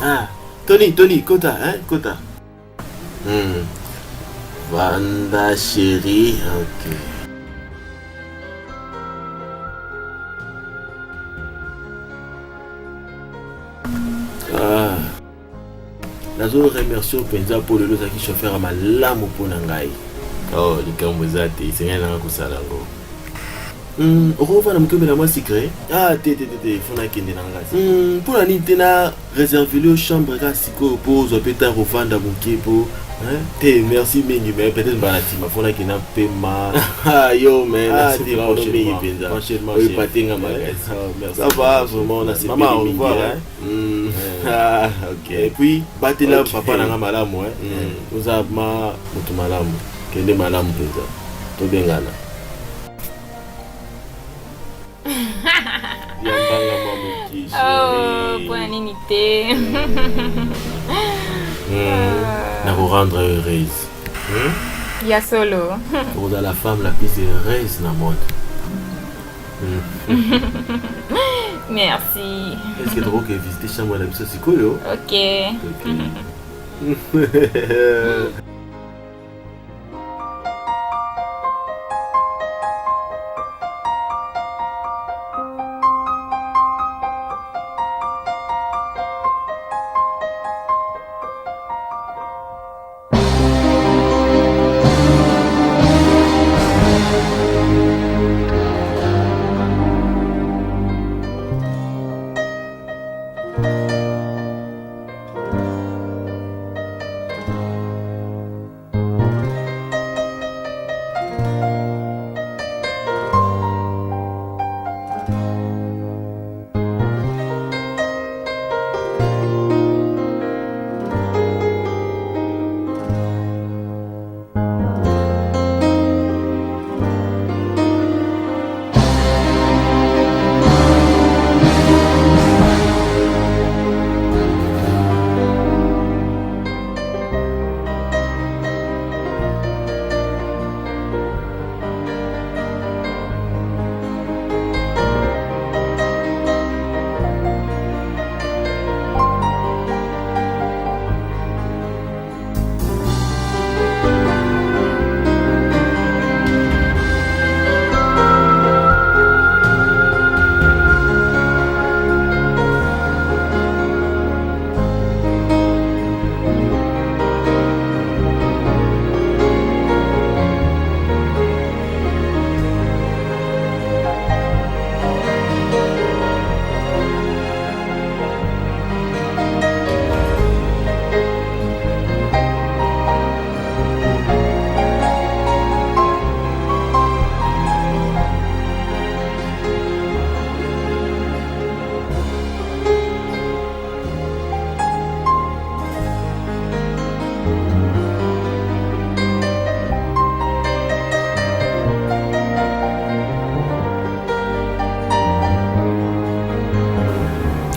Ah, Tony, Tony, kota, hein, kota. Vanda chérie, ok. Ah. Nazo remercier yo mpenza mpo lelo ozalaki chauffeur ya malamu mpo na ngai. Oh, likambo eza te, esengeli nanga kosala yango. Okovanda moke omela mwa sucre? Ah, te te te te, faut nakende na ngai. Mpo na nini te na réserver yo chambre kaka sikoyo mpo ozwa mpe temps kovanda moke mpo hein? Te, merci mingi, mais peut-être mbala nsima faut nakenda mpema. Ah, yo mais ah, te, pardon mingi mpenza. Oyo patenga makasi. Ça va, vraiment, nasepeli mingi. Hein? Ah, ok. Et puis, batela okay. Papa nanga malamu, hein? Oza ma moto malamu. Kende malamu mpenza. Tobengana. Yambanga mwa moke, Oh, mpona nini te? Nako rendre heureuse. Ya solo. Oza la femme la plus heureuse na monde. Merci. Est-ce que tokoki visiter chambre na biso sikoyo? Ok. Ok.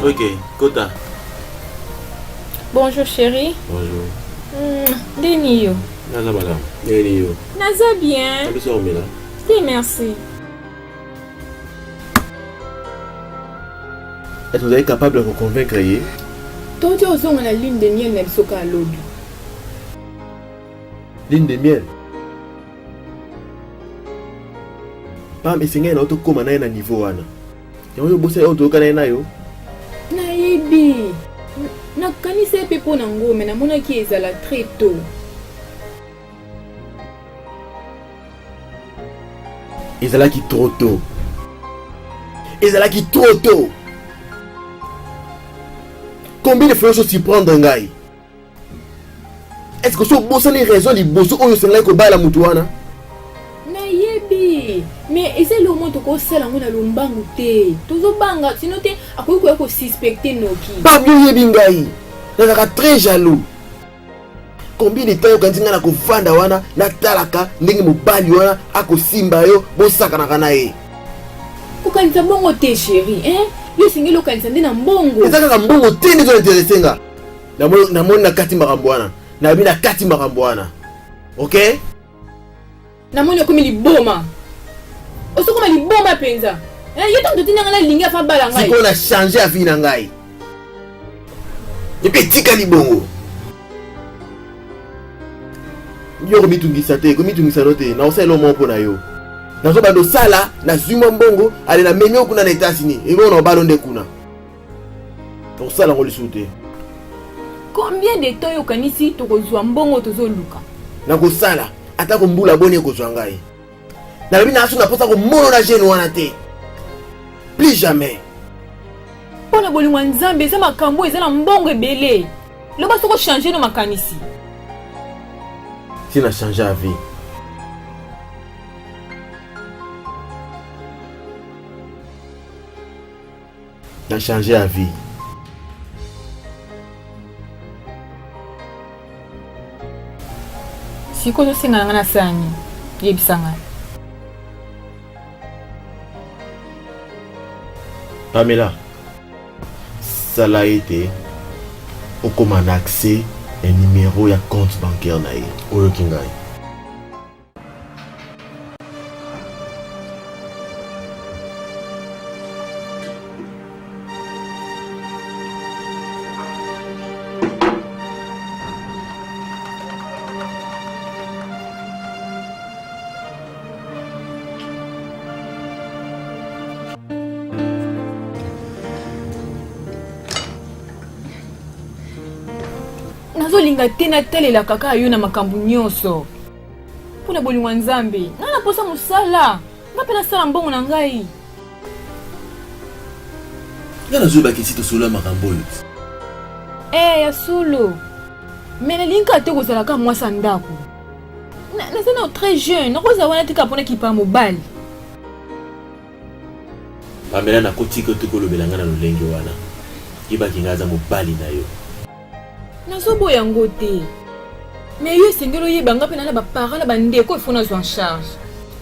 Ok, Kota. Bonjour chérie. Bonjour. Ndeni yo. Naza malamu. Ndeni yo. Naza bien. Biso omela. Si, merci. Est-ce que vous êtes capable de convaincre ye? Toti ozonga na lune de miel na biso ka lobi. Lune de miel? Pam, esengeli na yo tokóma na ye na niveau wana. Yango yo obosani oyo toyokana ye na yo? Nayebi. Nakanisa ye mpe mpo na ngo, me namonaki ezala très tôt. Ezalaki trop tôt. Ezalaki trop tôt. Combien de fois ozo surprendre ngai? Est-ce que osi obosani raison liboso oyo osengaki kobala moto wana? Nayebi, mais eza eloko moko tokosala yango na lombangu te. Tozobanga, sinon te akoki koya kosuspecte noki. Pabi oyebi ngai, nazalaka très jaloux. Combien de temps okanisi ngai nakovanda wana natalaka ndenge mobali wana akosimba yo bosakanaka na ye? Kokanisa bongo te chérie, hein? Yo osengeli okanisa nde na mbongo. Eza kaka mbongo te nde ezo interesse nga. Namoni na kati makambo wana, nayebi na kati makambo wana, ok? Namoni okomi liboma, osokoma liboma mpenza. Eh, yo ntango totindi ngai nalingi afa bala ngai. Sikoyo na change ya vie na ngai epe etikali bongo. Yo komitungisa te, komitungisa no te, nakosala eloko moko mpo na yo. Nazobanda osala, nazwi mwa mbongo, ale namemi yo kuna na Etats-Unis, ebongo na obalo nde kuna. Nakosala yango lisusu te. Combien de temps yo okanisi tokozwa mbongo tozoluka? Nakosala atako mbula boni ekozwa ngai. Nalobi na aso na posa komono na jeune wana te. Plus jamais. Mpo na bolingo ya Nzambe eza makambo eza na mbongo ebele. Loba soko changer no makanisi. Si na changer avis. Na changer avis. Sikoyo ozosenga na ngai nasala nini? Yebisa ngai. Pamela, sala ete okoma na accès ya numero ya compte bancaire na ye. Oyoki ngai? Nazolinga te natalelaka kaka yo na makambo nyonso. Mpo na bolingo ya Nzambe, ngai na mposa mosala, ngai mpe nasala mbongo na ngai. Ngai nazoyeba ke si tosolola makambo oyo. Eh, ya solo. Mais nalingi kaka te kozala kaka mwasi ya ndako. Naza nao très jeune, nakozala wana te kaka mpo nakipa mobali. Pamela, nakotika yo te kolobela ngai na lolenge wana. Yebaki ngai aza mobali na yo. Nazoboya yango te. Mais yo esengeli oyeba nga mpe na na ba parents na ba ndeko il faut nazwa en charge.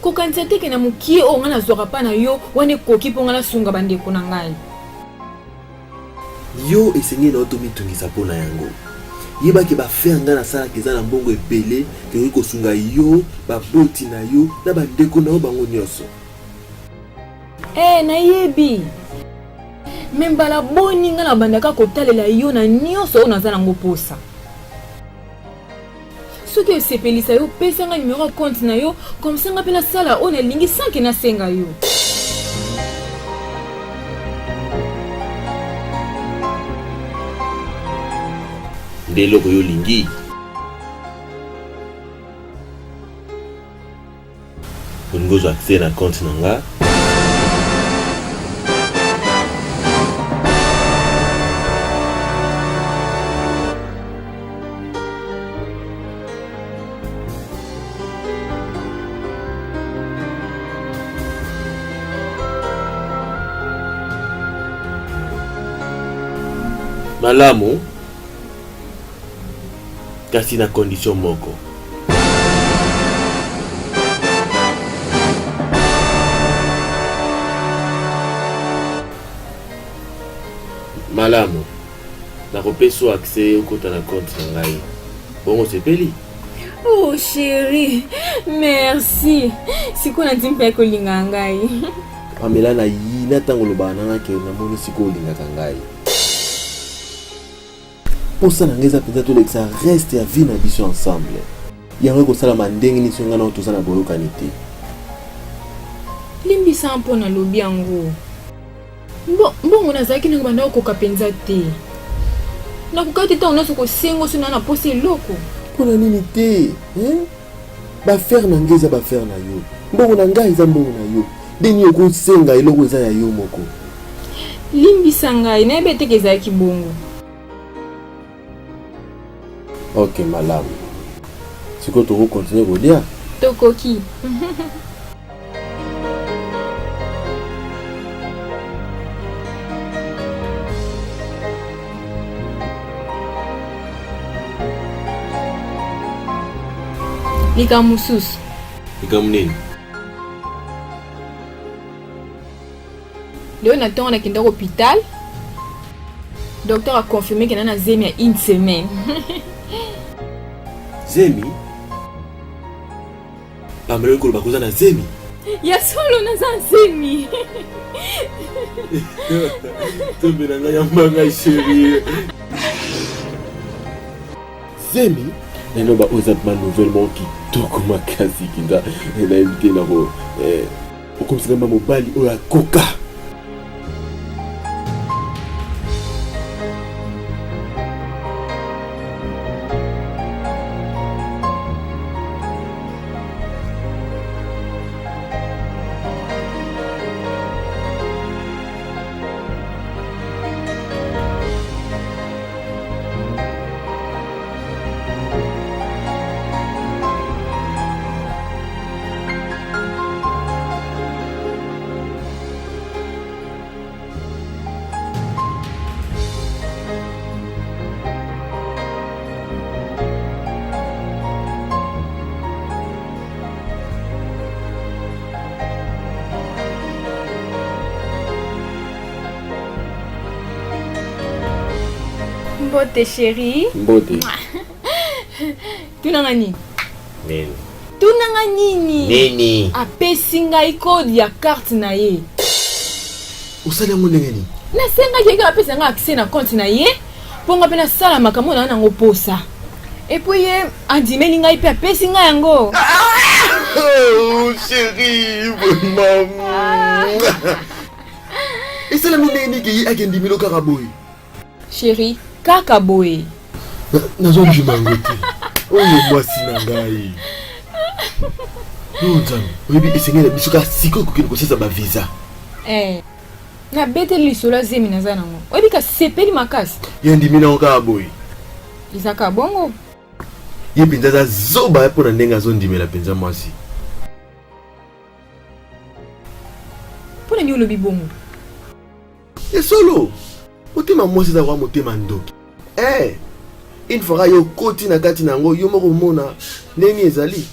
Kokanisa te ke na mokie oyo nga nazwaka pa na yo wana ekoki mpo nga nasunga ba ndeko na ngai. Yo esengeli na yo tomitungisa mpo na yango. Yeba ke ba affaires nga nasalaka eza na mbongo ebele ekoki kosunga yo, baboti na yo na ba ndeko na yo bango nionso. Eh, nayebi. Mais mbala boni nga nabandaka kotalela yo na nionso oyo naza nango posa. Soki esepelisa yo, pesa nga numero ya compte na yo, comme ça nga pe nasala oyo nalingi sans que nasenga yo. Nde eloko yo olingi? Olingi ozwa accès na compte na nga? Malamu, kasi na condition moko. Malamu, nakopesa yo accès okota na compte na ngai. Bongo osepeli? Oh chérie, merci. Sikoyo nandimi mpe kolinga ngai. Pamela, nayina ntango olobaka na ngai ke namoni sikoyo olingaka ngai. Posa na ngai eza mpenza tolekisa reste ya vie na biso ensemble. Yango ekosalama ndenge nini soki ngai na yo toza na boyokani te? Limbisa mpo nalobi yango. Mbo, mbongo nazalaki nango banda kokoka mpenza te. Nakokaki te ntango nyonso kosenga soki naa na mposa eloko. Mpo na nini te? Hein? Ba affaires na ngai eza ba affaires na yo. Mbongo na ngai eza mbongo na yo. Ndenge nini okosenga eloko eza ya yo moko? Limbisa ngai, nayebi te ke ezalaki bongo. Ok, malamu. Sikoyo toko continuer kolia? Tokoki. Likambo mosusu. Likambo nini? Lelo na ntongo nakendaki hôpital, docteur a confirmé ke na na zemi ya une semaine. Zemi? Pamela oyo koloba koza na zemi? Ya solo naza zemi. Nzambe na ngai yamba ngai chérie. Zemi? Naloba oyo eza ma nouvelle moko kitoko makasi kinza nayebi te nako eh, okomisaka ma mobali oyo akoka. Mbote chérie. Mbote. Tunanga nini? Nini? Tunanga nini? Nini? Apesi ngai code ya carte na ye. Osali yango ndenge nini? Nasengaki ye kaka apesa ngai accès na compte na ye mpo ngai mpe nasala makambo na nango posa. Et puis ye andimeli ngai mpe apesi ngai yango. Oh, chérie, vraiment. Esalami ndenge nini ke ye akendimelo kaka boye? Chérie, kaka boye. Nazondima yango te. Oyo mwasi na ngai. Oh Nzambe, oyebi esengeli na biso kaka sikoyo kokende kosalisa ba visa. Eh, nabeteli lisolo ya zemi naza nango. Oyebi ka sepeli makasi. Ye andimi nango kaka boye. Eza kaka bongo. Ye mpenza aza zoba mpo na ndenge azondimela mpenza mwasi. Mpo na nini olobi bongo? Ya solo, motema mwasi eza kwa motema ndoki. Eh, une fois yo okoti na kati na yango, yo moko omona ndenge nini ezali.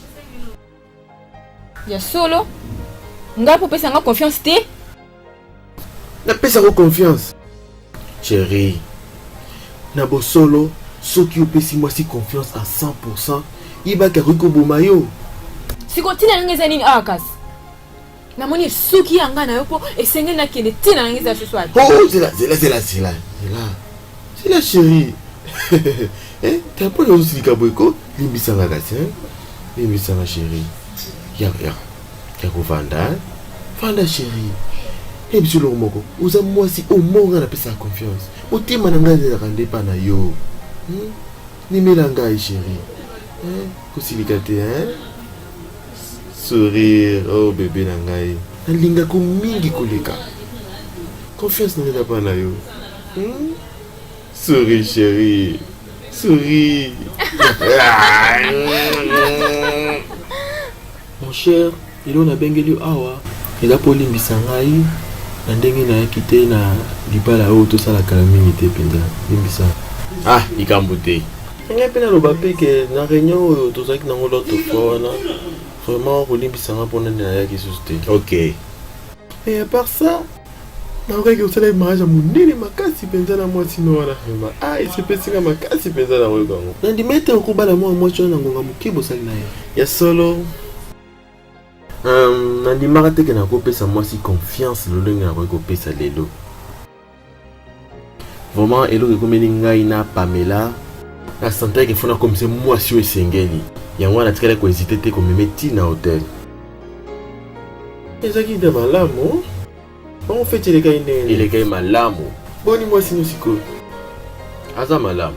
Ya solo, ngai mpo opesa nga confiance te? Napesa ko confiance. Chérie, na bosolo, soki opesi mwasi confiance à 100%, yebaki akoki koboma yo. Sikoyo ntina na ngai eza nini awa kasi? Namoni esuki ya ngai na yo mpo esengeli nakende, ntina na ngai eza susu ata. Oh, zela, zela, zela, zela, zela. Zela chérie. Eh, t'as pas ozosilika boye ko? Limbisanga kasi, hein? Limbisanga chérie. Yaka, yaka. Ya kovanda, hein? Vanda chérie. Eh, biso eloko moko. Oza mwasi oyo moko ngai napesaka confiance. Motema na ngai ezalaka nde epa na yo. Nimela ngai chérie. Eh, kosilika te, hein? Sourire, oh bébé na ngai. Nalingako mingi koleka. Confiance na ngai eza epa na yo. Souris chérie. Souris. Mon cher, lelo nabengeli yo awa eza mpo olimbisa ngai na ndenge nayaki te na libala oyo tosala kala mingi te mpenza. Limbisa. Ah, likambo te. Ngai mpe naloba mpe ke na réunion oyo tozalaki nango l'autre fois wana, vraiment kolimbisa ngai mpo nani nayaki susu te. Ok. Et à part ça, nayokaki osala mariage ya monene makasi mpenza na mwasi no wana vraiment. Ah, esepesi nga makasi mpenza na koyoka yango. Nandima ete okobala mwa mwasi wana na ngonga moke bosali na ye. Ya solo, nandimaka te ke nakopesa mwasi confiance lolenge nakoki kopesa lelo. Vraiment, eloko ekomeli ngai na Pamela, na santaki ke fo nakomisa mwasi oyo esengeli. Yango wana natikali kohésite te komeme ti na hotel. Ezalaki nde malamu. Bongo feti elekaki ndenge nini? Elekaki malamu. Boni mwasi no sikoyo? Aza malamu.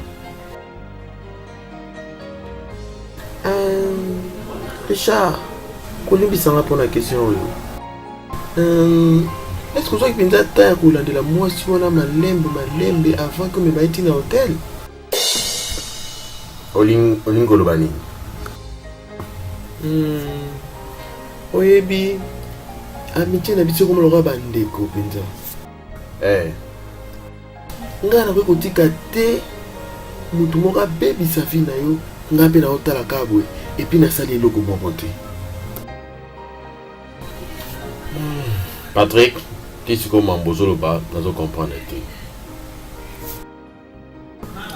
Richard, kolimbisa nga mpona question oyo. Est-ce que ozwaki mpenza temps ya kolandela mwasi wana malembe malembe avant que omema ye ti na hotel? Olingi koloba nini? Oyebi amitie na biso ekoma lokola bandeko mpenza. Eh. Ngai nakoki kotika te moto moko abebisa vie na yo, ngai mpe naotala kaka boye epuis nasali eloko moko te. Patrick, ti sikoyo mambo ozoloba nazo comprendre te.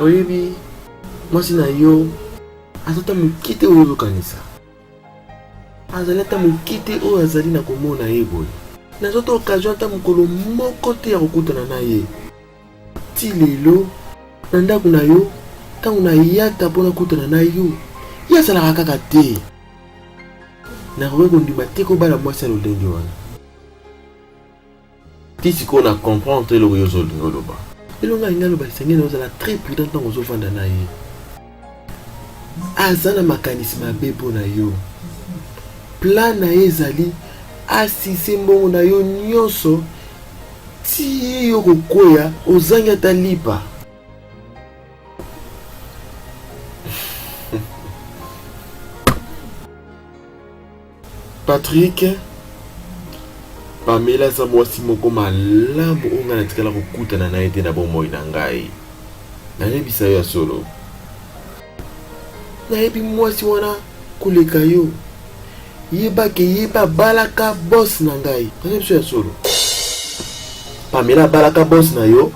Oyebi mwasi na yo aza ata moke te oyo ozokanisa, azali ata moke te oyo azali na komona ye boye. Nazwa ata occasion ata mokolo moko te ya kokutana na ye ti lelo na ndako na yo. Ntango nayaka mpo nakutana na yo, ye azalaka kaka te. Nakoki kondima te kobala mwasi ya lolenge wana. Ti sikoyo na comprendre te eloko yo ozolinga oloba. Eloko alingi aloba, esengeli na ozala très prudent ntango ozovanda na ye. Aza na makanisi mabe mpo na yo. Plan na ye ezali asise mbongo na yo nyonso ti yo kokweya ozangi ata lipa. Patrick, Pamela aza mwasi moko malamu oyo ngai natikala kokutana na ye te na bomoi na ngai. Nayebisa yo ya solo, nayebi mwasi wana koleka yo. Yeba ke yeba abalaka boss na ngai. Nayebi biso ya solo, Pamela abalaka boss na yo.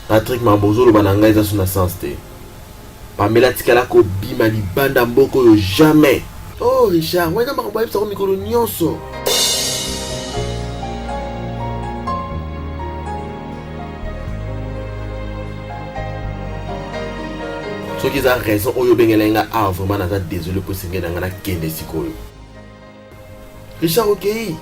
Patrick, mambo ozoloba na ngai eza so na sens te. Pamela atikala kobima libanda mboka oyo jamais. Oh Richard, wana makambo ayebisako mikolo nyonso. Soki eza raison oyo obengelaki nga awa, vraiment naza désolé mpo esengeli na nga nakende sikoyo. Richard, okei?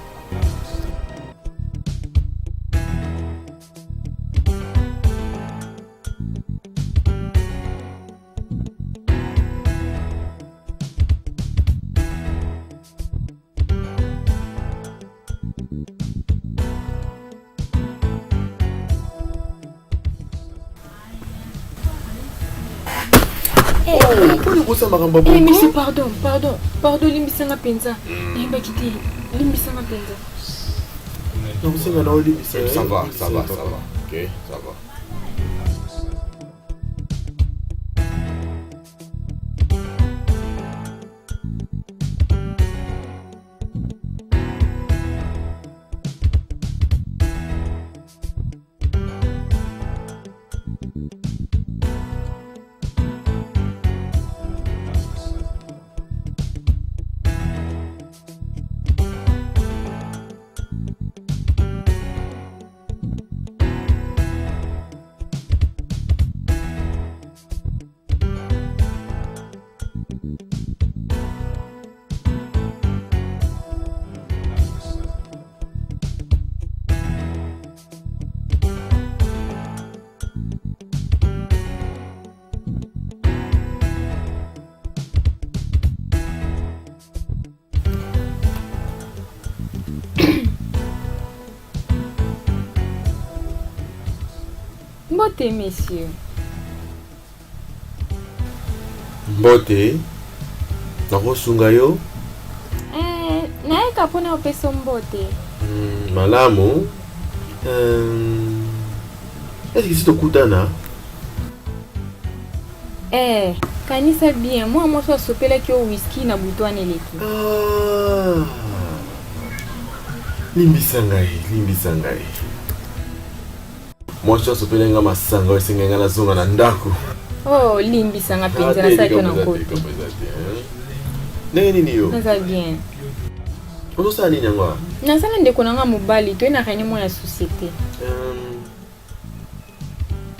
Kosa makambo ya boye. Monsieur, pardon, pardon, pardon, limbisanga mpenza. Nayebaki te, limbisanga mpenza. Nakosenga na olimbisa. Ça va, ça va, ça va. Ok, ça va. Mbote, monsieur. Mbote, nakosunga yo. Eh, nayeka mpona opesa mbote. Malamu. Eske si tokutana? Eh, kanisa bien, mwana mwasi asopelaki yo whisky na butu wana eleki. Ah. Limbisa ngai, limbisa ngai. Mwasi asopelaki nga masanga oyo esengeli ngai nazonga na ndako. Oh, limbisa nga mpenza, nasalaki yo na nko te. Ndenge nini yo? Naza bien. Ozosala nini yango awa? Naza na ndeko na nga mobali, toye na réunion moko ya société.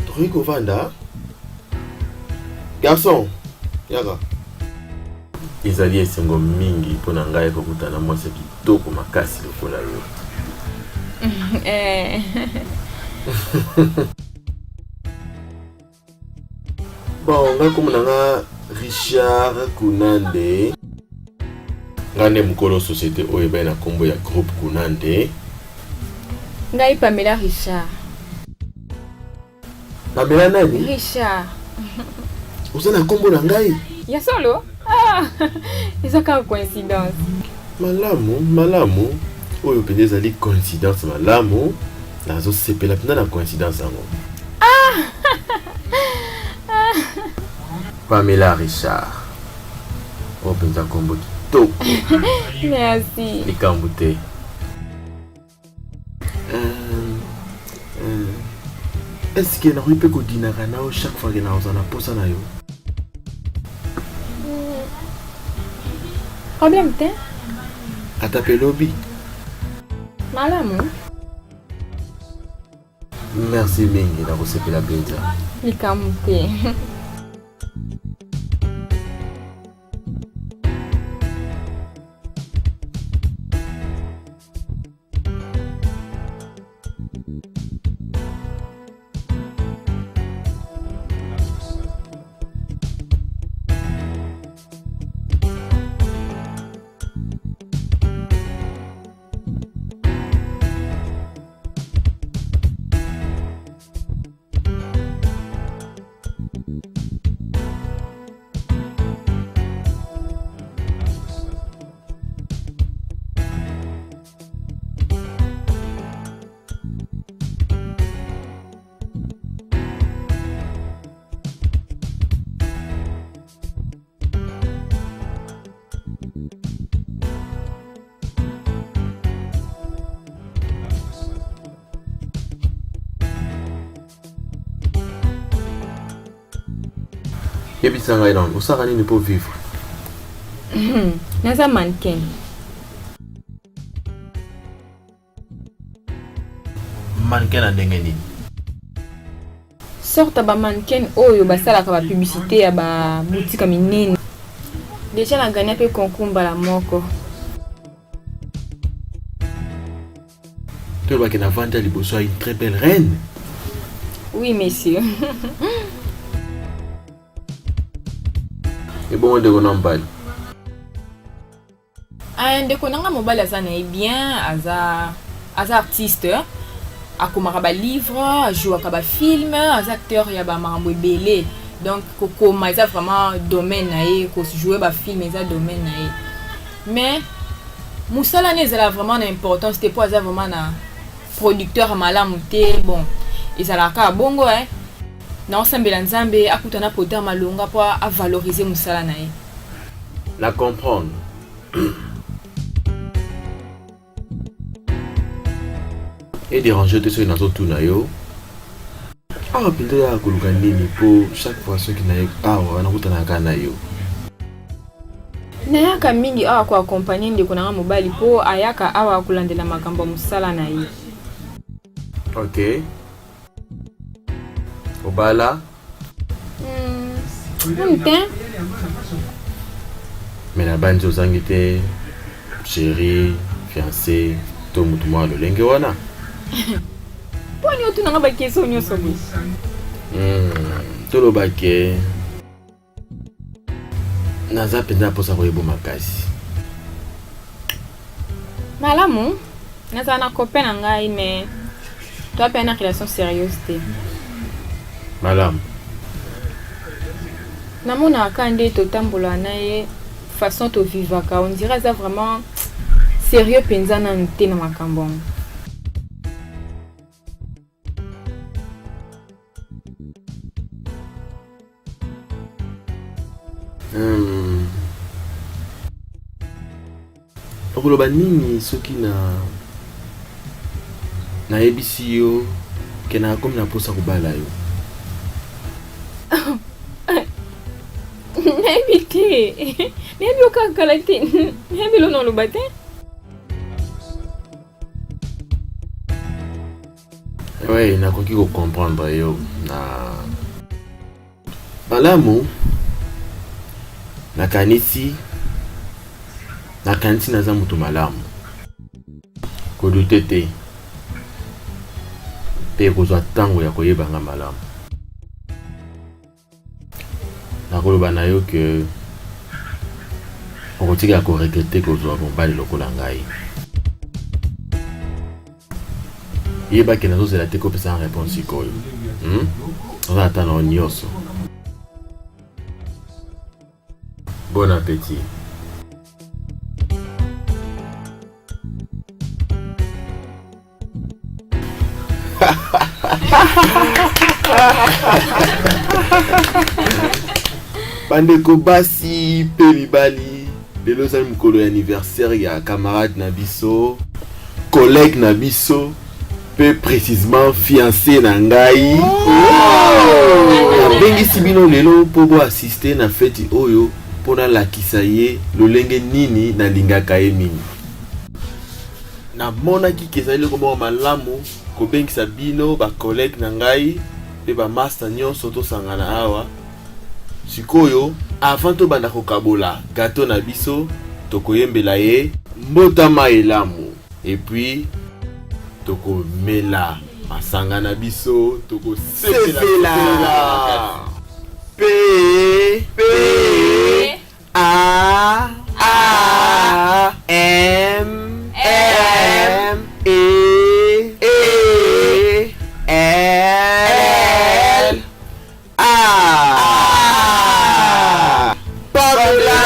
Tokoki kovanda? Garçon, yaka. Ezali esengo mingi mpo na ngai kokutana mwasi ya kitoko makasi lokola yo. Eh. Bon, ngai kombo na nga Richard Kunande. Ngai nde mokolo société oyo ebai na kombo ya groupe Kunande. Ngai Pamela Richard. Pamela nani? Richard. Oza na nkombo na ngai? Ya solo? Ah, eza kaka coïncidence. Malamu, malamu. Oyo mpenza ezali coïncidence malamu. Nazosepela mpenza na coïncidence yango. Ah! Pamela Richard. Oyo mpenza nkombo kitoko. Merci. Likambo te. Euh, euh, est-ce que nakoki mpe kodinaka na yo chaque fois ke nakozala na mposa na yo? Problème te. Ata mpe lobi. Malamu. Merci mingi, nakosepela mpenza. Likambo te. Yebisa ngai nano, osalaka nini mpo vivre? Naza mannequin. Mannequin na ndenge nini? Sorte ya ba mannequin oyo basalaka ba publicité ya ba boutique ya minene. Deja na gagna mpe concours mbala moko. Tolobaki na vanda liboso ya une très belle reine. Oui, monsieur. Ebongo ndeko na mobali? Ah, ndeko na nga mobali aza na ye bien, aza aza artiste, akomaka ba livre, ajouaka ba film, aza acteur ya ba makambo ebele. Donc kokoma eza vraiment domaine na ye, ko jouer ba film eza domaine na ye. Mais mosala ne ezala vraiment na importance te, po aza vraiment na producteur ya malamu te. Bon, ezalaka kaka bongo eh. Naosambela Nzambe akuta na producteur malonga po a valoriser mosala na ye. Na comprendre. E déranger te soki nazotuna yo awa mpenza oyaka koluka nini, mpo chaque fois soki naye awa nakutanaka kaka na yo. Nayaka mingi awa koakompagne ndeko na nga mobali, mpo ayaka awa kolandela makambo ya mosala na ye. Ok, obala? Nanu te. Me nabandi ozangi te chéri, fiancé to motu mwa lolenge wana. Mpo ani otunanga bakestion nyonso boye? Toloba ke naza mpenza mposa koyeba makasi. Malamu, nazala na copain na ngai, mais toa mpe na relation sérieuse te. Malamu. Namonaka kaka nde totambola na ye, façon tovivaka, on dirait aza vraiment sérieux mpenza nanu te na makambo yango. Okoloba nini soki na nayebisi yo ke nakomi na mposa kobala yo? Nayebi te, nayebi yo kaka kala te, nayebi eloko naloba te. Oui, nakoki kocomprendre yo na malamu. Nakanisi naza moto malamu, kodouter te mpe kozwa ntango ya koyeba nga malamu. Nakoloba na yo ke okotikala koregretter kozwa mobali lokola ngai. Yebaki nazozela te kopesa réponse sikoyo. Oza ata na nyonso. Bon appétit. Bandeko basi mpe mibali, lelo ezali mokolo ya anniversaire ya camarade na biso, collègue na biso mpe précisement fiancé na ngai. Nabengisi bino lelo mpo boassiste na feti oyo mpo nalakisa ye lolenge nini nalingaka ye mingi. Namonaki ke ezali eloko moko malamu kobengisa bino ba collègues na ngai mpe ba masta nyonso tosangana awa. Sikoyo, avant tobanda kokabola gateau na biso, tokoyembela ye mbotama elamu et puis tokomela masanga na biso, tokosepela. P P A A M M E E L A Pamela.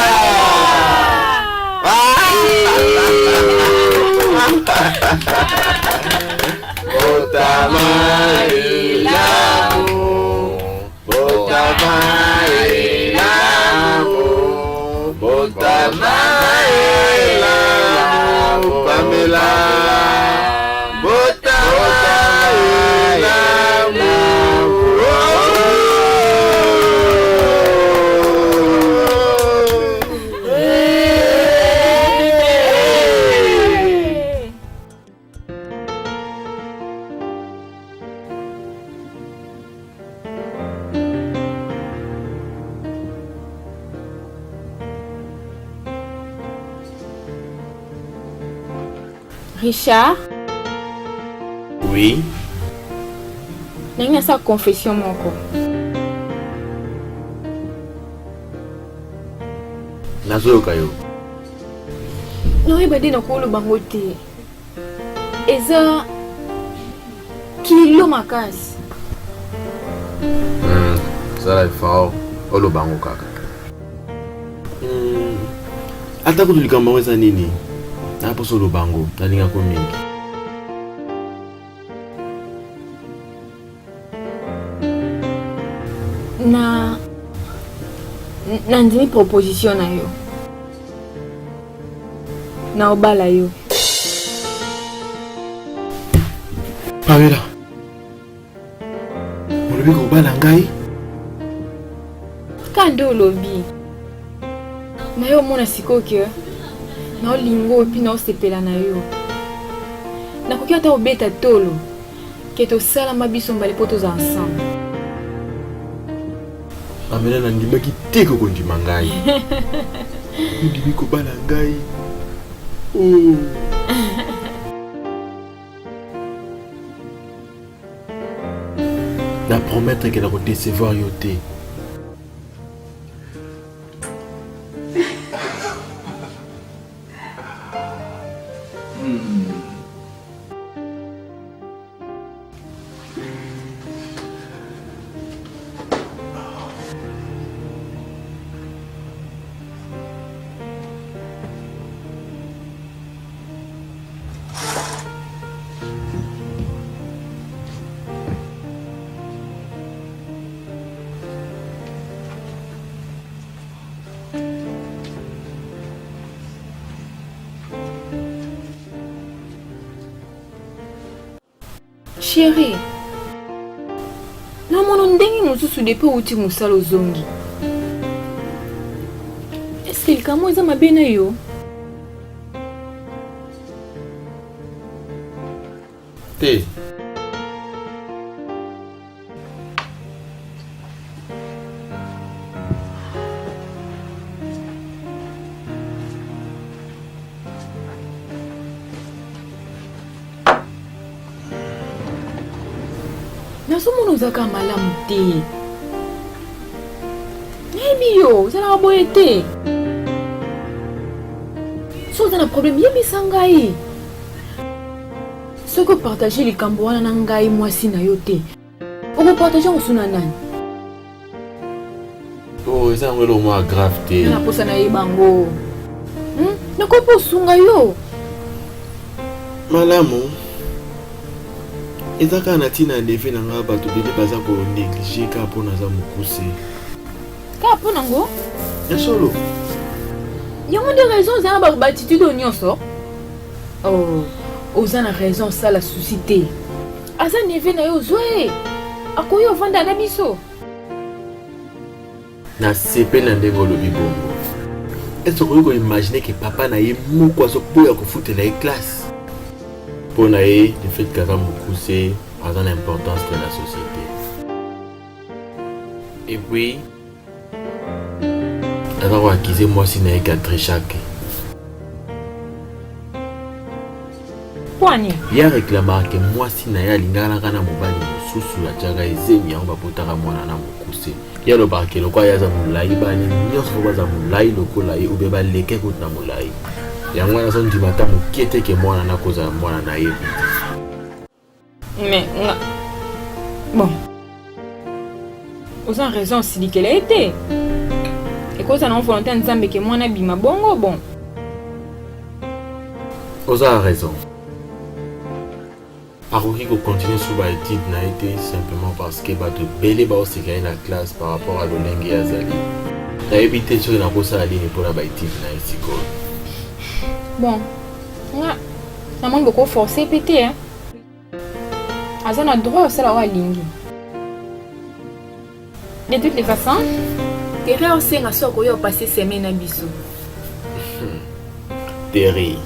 Botama elamu. Botama elamu. Botama elamu. Pamela. Botama elamu. Richard? Oui. Nalingi nasala confession moko. Nazoyoka yo. Naoyeba nde nakoloba yango te. Eza kilo makasi. Sala effort oloba yango kaka. Ata kutu likambo yango eza nini, na mposa oloba yango, nalingako mingi. Na nandimi proposition na yo. Na obala yo. Pamela, olobi kobala ngai? Ka nde olobi. Na yo omona sikoyo ke na olingo epi na osepela na yo. Nakoki ata obeta tolo ke tosalama biso mbale mpo tozala ensemble. Pamela, nandimaki te kokondima ngai. Ondimi kobala ngai. Oh. Na promettre ke nakodecevoir yo te. Chérie, namono ndenge mosusu depuis outi mosala ozongi. Est-ce que likambo eza mabe na yo? Te. Nazomona ozalaka malamu te. Nayebi yo, ozalaka boye te. Soki oza na problème, yebisa ngai. Soki opartage likambo wana na ngai mwasi na yo te, Okopartage yango suna nani? Oh, eza yango eloko moko grave te. Na posa nayeba yango. Hmm? Nakoki mpe osunga yo. Malamu. Eza kaka na ntina ya neve na ngai bato ebele baza konéglige kaka mpo naza mokuse. Kaka mpo nango? Ya solo. Yango nde raison oza na baatitude oyo nyonso? Oh, oza na raison osala souci te. Aza neve na yo ozwa ye. Akoki ovanda na biso. Nasepeli na ndenge olobi bongo. Est-ce okoki koimagine ke papa na ye moko azoboya kofutela ye classe mpo na ye le fait que aza mokuse aza na importance te na société et puis aza koakize mwasi na ye ke atrichake. Mpo nini? Ye areklamaka ke mwasi na ye alinganaka na mobali mosusu, atiaka ye zemi, yango babotaka mwana na mokuse. Ye alobaka ke lokola ye aza molai, bana nyonso fo baza molai lokola ye oubien baleke kutu na molai. Yango wana azondima ata moke te ke mwana na akozala mwana na ye. Mais nga bon oza na raison osilikela ye te ekozala nango volonté ya nzambe ke mwana abima bongo bon. Oza na raison. Akoki kocontinue sur baétude na ye te simplement parce que bato ebele baoseka ye na classe par rapport à lolenge ye azali. Nayebi te soki nakosala nini mpona baétude na ye sikoyo. Bon nga namoni bokoforce mpe te hein. Aza na droit osala oyo alingi. De toutes les façons, Terry osenga so akoya opase semaine na biso. Terry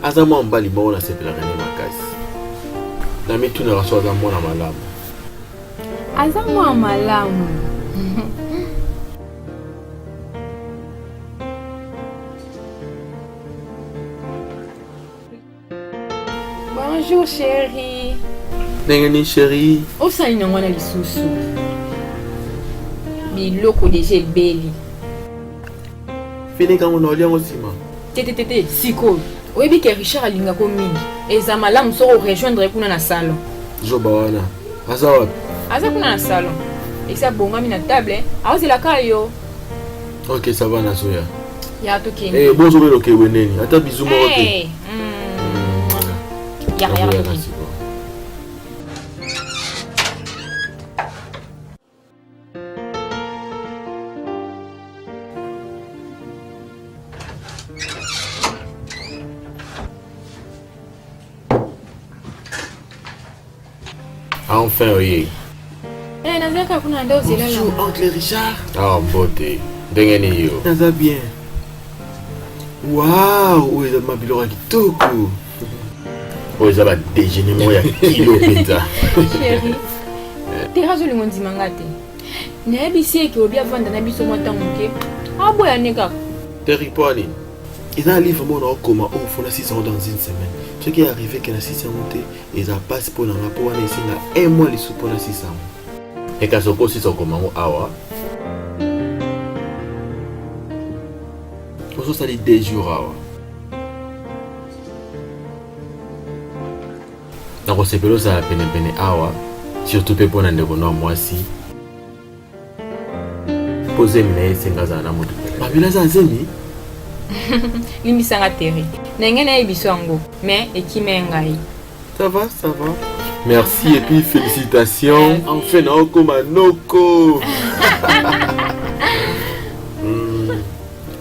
aza mwa mobali moko nasepelaka nde makasi. Na mitunaka so aza mwana malamu. Aza mwana malamu. Bonjour chérie. Ndenge nini chérie? Osali nango wana lisusu. Biloko deja ebeli. Finika yango na olia yango nsima. Te te te te sikoyo. Oyebi ke Richard alingako mingi. Eza malamu soki orejoindre kuna na salon. Zoba wana aza wapi? Aza kuna na salon. Esi abongami na table, aozela kaka yo. Ok, ça va nazoya. Ya tokende. Eh, bonjour belo kewe neni. Ata bisou moko te. Hey. Ya ya tokende. Enfin oye. Eh, nazalaka kuna nde ozela. Bonjour oncle Richard. Ah, mbote. Ndenge nini yo? Naza bien. Wow, oyo eza ma biloko ya kitoko. Oyo eza ba déjeuner moko ya kilo mpenza. Chérie, terrasse olingo ndima nga te. Nayebisi ye ke obi avanda na biso mwa ntango moke. Aboya ne kaka. Terry, mpo nini? Eza na livre moko naokoma oyo fo nasisa yango dans une semaine. Soki arrive ke nasisa yango te, eza mpasi mpo na nga mpo wana esenga un mois lisusu mpo nasisa yango. Ekasi okosisa okoma yango awa. Ozosali 2 jours awa. Nakosepela ozala penepene awa, surtout mpe mpo na ndeko na mwasi. Mpo zemi na ye esenga azala na moto pene. Babila aza zemi? Limbisanga Terry. Na ngai nayebi biso yango, mais ekime ngai. Ça va, ça va. Merci et puis félicitations. Enfin naokoma noko.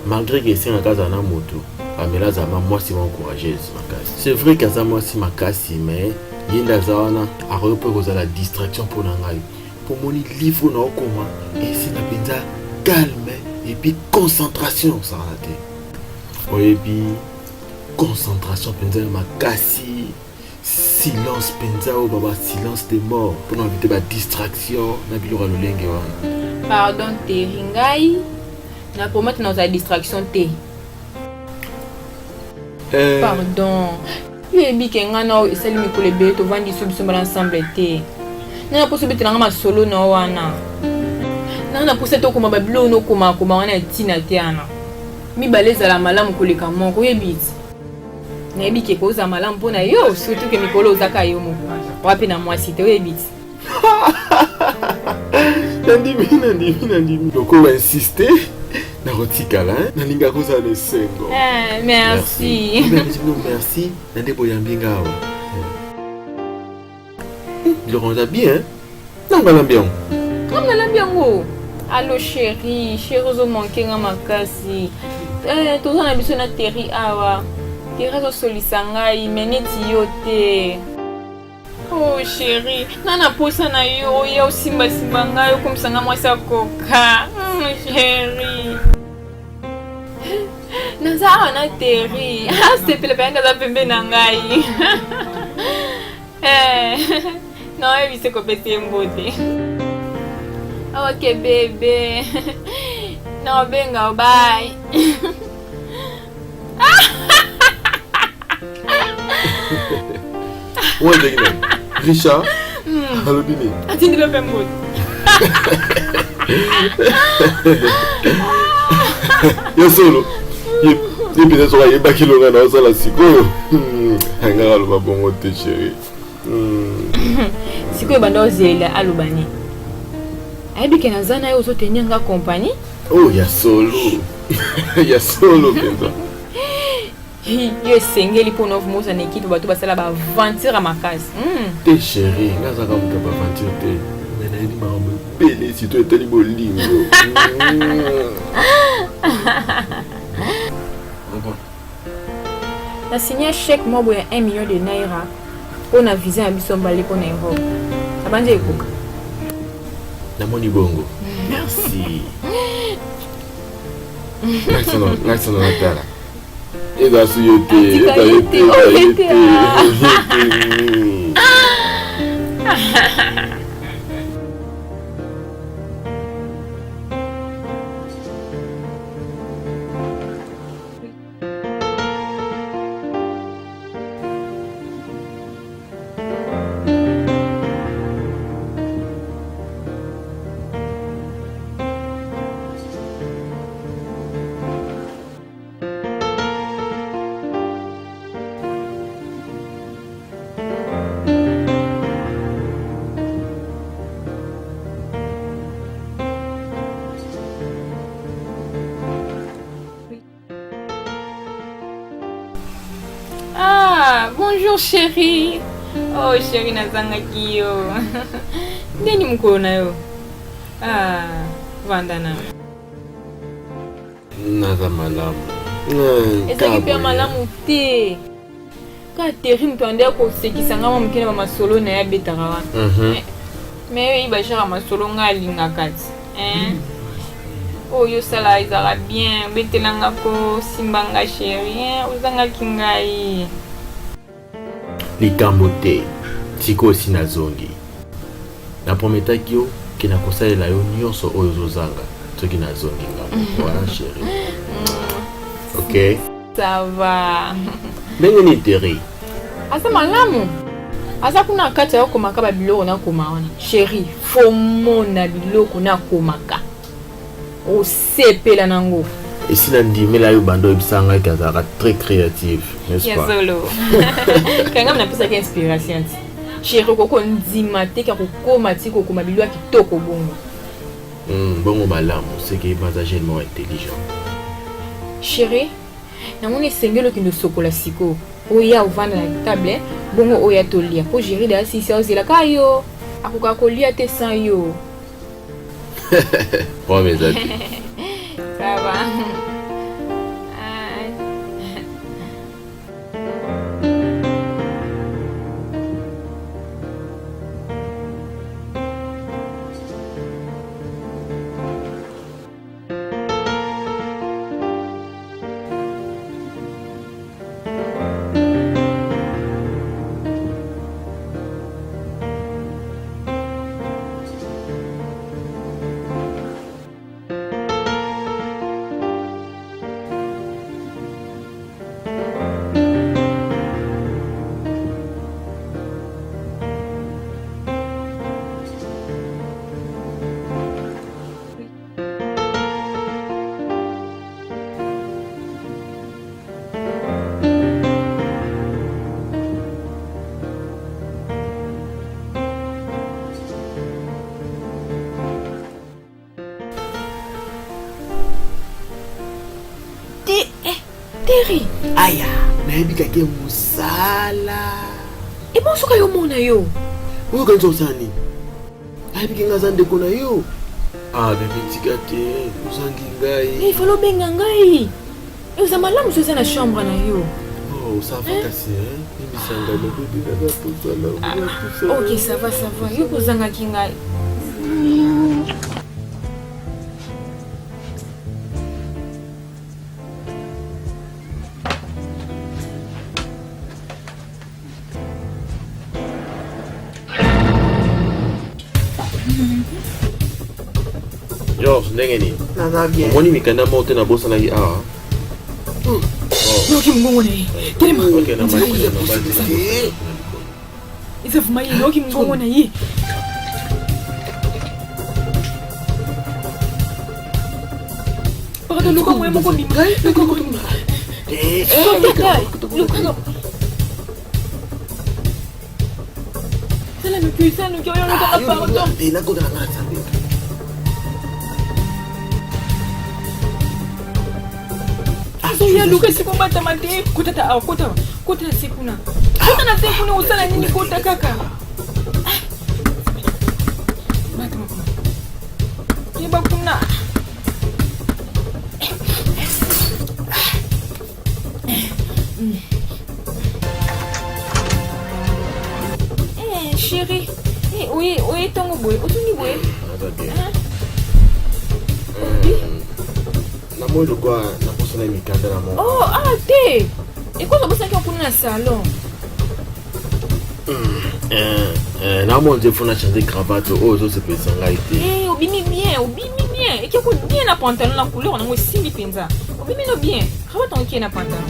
Malgré que esengaka azala na moto, Pamela azala ma mwasi moko courageuse makasi. C'est vrai qu'aza mwasi makasi, mais ye nde aza wana akoki mpe kozala distraction mpo na ngai. Mpo moni livre na okoma esenga mpenza calme et puis concentration osakana te. Oyebi concentration mpenza ya makasi, silence mpenza oyo baba silence de mort mpona éviter ba distraction na biloko ya lolenge wana. Pardon Terry, ngai na promettre na ozala distraction te. Pardon. Oyebi ke ngai na oyo esali mikolo ebele tovandi biso biso mbala ensemble te. Ngai na poso obetela ngai masolo na wana. Ngai na posa te okoma babiloko na okoma koma wana ya ntina te wana. Mibale ezala malamu koleka moko, oyebi ti. Nayebi ke kozala malamu mpo na yo, surtout ke mikolo ozaka yo moko. Wapi na mwasi te oyebi ti. Nandimi, nandimi, nandimi. Lokola insiste, nakotikala, hein? Nalingaka kozala na esengo. Eh, merci. Merci, merci. Na nde boyambi nga awa. Biloko eza bien, hein? Ntango alambi yango. Ntango nalambi yango. Allo chérie, chérie ozo manquer nga makasi. Eh, toza na biso na Terry awa. Terry azosolisa ngai, mais neti yo te. Oh chérie, nga na posa na yo, oya osimbasimba ngai, okomisa nga mwasi ya koka. Chérie. Naza awa na Terry. Asepela mpenza nde aza pembeni na ngai. Eh, naoyebisa kopesa ye mbote. Ok bebe. Naobenga bye. Oyo ezalaki nani? Richard? Alobi nini? Atindeli yo mpe mbote. Ya solo. Ye ye mpenza soki ayebaki elonga na osala sikoyo. Angaka aloba bongo te chérie. Sikoyo banda ozela aloba nini? Ayebi ke naza na yo ozotenir nga compagnie? Oh ya solo. Ya solo mpenza. Yo esengeli mpo na oza na ekipe bato basala baaventure ya makasi. Te chérie, nga azalaka moto ya baaventure te. Mais nayebi makambo ebele surtout etali bolingo. Na signé chèque moko boye ya 1 million de naira mpo na visa ya biso mbale mpo na Europe. Abandi ekoka. Namoni bongo. Merci. Lakisa na natala. Eza su ye te, eza ye te, eza ye te, eza ye te. Ah, bonjour chérie. Oh chérie nazangaki yo. Ndeni mokolo na yo. Ah, vanda na. Naza malamu. Ezalaki mpe ya malamu te. Kaka Terry moto ande akosekisa ngai mwa moke na bamasolo na ye abetaka wana. Mais yo oyebi genre ya masolo ngai alingaka ti. Oyo osala ezalaka bien, obetela nga ko simba nga chérie, ozangaki ngai. Likambo te, sikoyo osi nazongi. Na prometaki yo ke nakosalela yo nyonso oyo ozozanga soki nazongi nga moko, hein, chérie. Ok? Ça va. Ndenge nini Terry? Aza malamu. Aza kuna na kati ayokomaka ba biloko nakoma wana. Chérie, faut mona biloko nakomaka. Osepela nango. Esi na ndimela yo banda oyebisa ngai ke azalaka très créative, n'est-ce Ya pas? solo. Kanga napesaki inspiration ti. Chérie, okoki kondima te ke akokoma ti kokoma biloko ya kitoko bongo. Bongo malamu, c'est que baza jeune moko intelligent. Chérie, namoni esengeli okende osokola sikoyo. Oya ovanda na table, bongo oya tolia. Po Jerry da sisi ozela ka yo. Akoka kolia te sans yo. Problème eza te. Ça va. Terry. Aya, nayebi kake mosala. Ebongo soki ayo mona yo. Oyo kanisa osala nini? Ayebi ke nga aza ndeko na yo. Ah, bebe tika te, ozangi ngai. Il faut lobenga ngai. Oza malamu soki eza na chambre na yo. Oh, ça va kasi, hein? Limbisa ngai, mon bébé, naza posa na ah, Ok, ça va, ça va. Yo kozangaki ngai. George, ndenge nini? Naza bien. Omoni mikanda moko te nabosanaki awa. Oh. Noki mongongo na ye. Telema. Ok, na mati, na mati. Eza vraimen ye, noki mongongo na ye. Pardon, luka moyen moko bima. Luka moko bima. Sotaka, luka. Sala noki, sala noki, oyo luka pardon. Nakota na ngai nzambe. Azoya luka esika obatama te. Kota ta awa, kota, kota na se kuna. Kota na se kuna osala nini kota kaka. Batama kuna. Yeba kuna. Eh, chérie. Eh, oye, oye ntongo boye. Otungi boye. Naza bien. Hein? Obi? Namoni lokola nabosana mikanda na moko. Oh, ah te. Ekoki obosanaki yango kuna na salon. Eh, eh, namona nde fona change cravate oyo ozosepelisa ngai te. Eh, obimi bien, obimi bien. Ekeko bien na pantalon na couleur nango esimbi mpenza. Obimi no bien. Cravate yango ekie na pantalon.